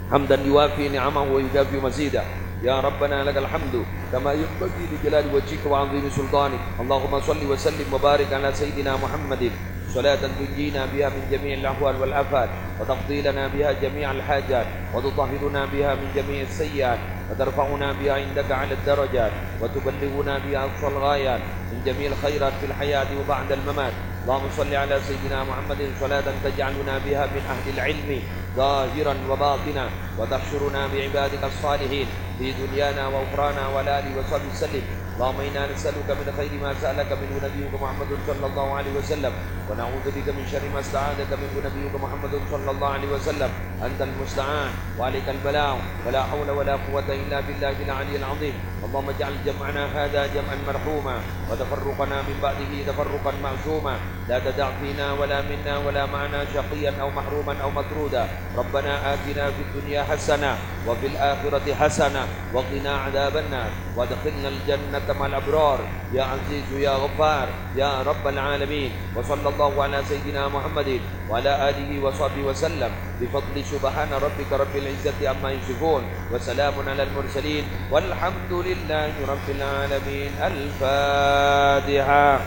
Hamdan yuwafi ni'amahu wa yukafi mazidah. Ya Rabbana lakal hamdu kama yanbaghi li jalali wajhika wa 'azimi sultanik. Allahumma shalli wa sallim wa barik ala sayyidina Muhammadin. Salatan tunjina biha min jami'il ahwal wal afat, wa taqdi lana biha jami'al hajat, wa tutahhiruna biha min jami'is sayyi'at, wa tarfa'una biha indaka 'alad darajat, wa tuballighuna biha aqsal ghayat min jami'il khairat fil hayati wa ba'dal mamat. Allahumma shalli ala sayyidina Muhammadin salatan taj'aluna biha min ahlil ilmi zahiran wa batina, wa tahsyuruna bi ibadika salihin fi dunyana wa ukhrana, wa ala alihi wa sahbihi sallim. Allahumma inna nas'aluka min khairi ma sa'alaka minhu nabiyyuka Muhammadun sallallahu alaihi wasallam, wa na'udzubika min syarri ma sta'adzaka minhu nabiyyuka Muhammadun sallallahu alaihi wasallam. Antal musta'an, wa alaikal balagh, wa la haula wa la quwwata illa billahil aliyyil azim. Allahumma ij'al jam'ana hadza jam'an marhuma, wa tafarruqana min ba'dihi tafarruqan ma'suma. La tada' fina wa la minna wa la ma'ana syaqiyyan aw mahruman aw matruda. Rabbana atina fid dunya hasanah wa fil akhirati hasanah wa qina adzabannar. Wa adkhilnal jannata ma'al abrar. Ya Azizu ya Ghaffar ya Rabbal alamin. Wa sallallahu ala sayyidina Muhammadin wa ala alihi wa sahbihi wa sallam. Bi fadli subhana rabbika rabbil izzati amma yasifun. Wa salamun alal mursalin. Walhamdulillahi rabbil alamin. Al-Fatihah.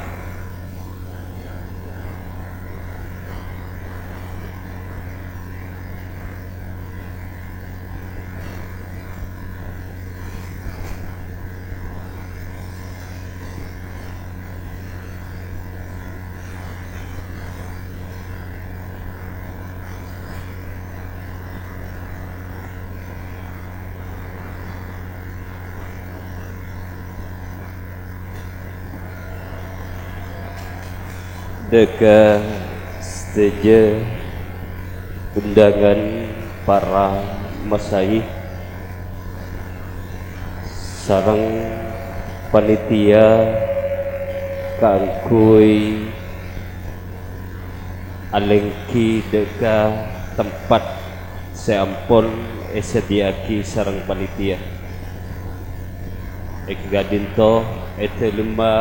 Dhâ' ka sadhâjâ undangan para masayi sareng panitia kaangghuy alèngghi dhâ' ka tempat sè ampon èsadhiyâ'aghi sareng panitia. È ka'dinto è dhâlemma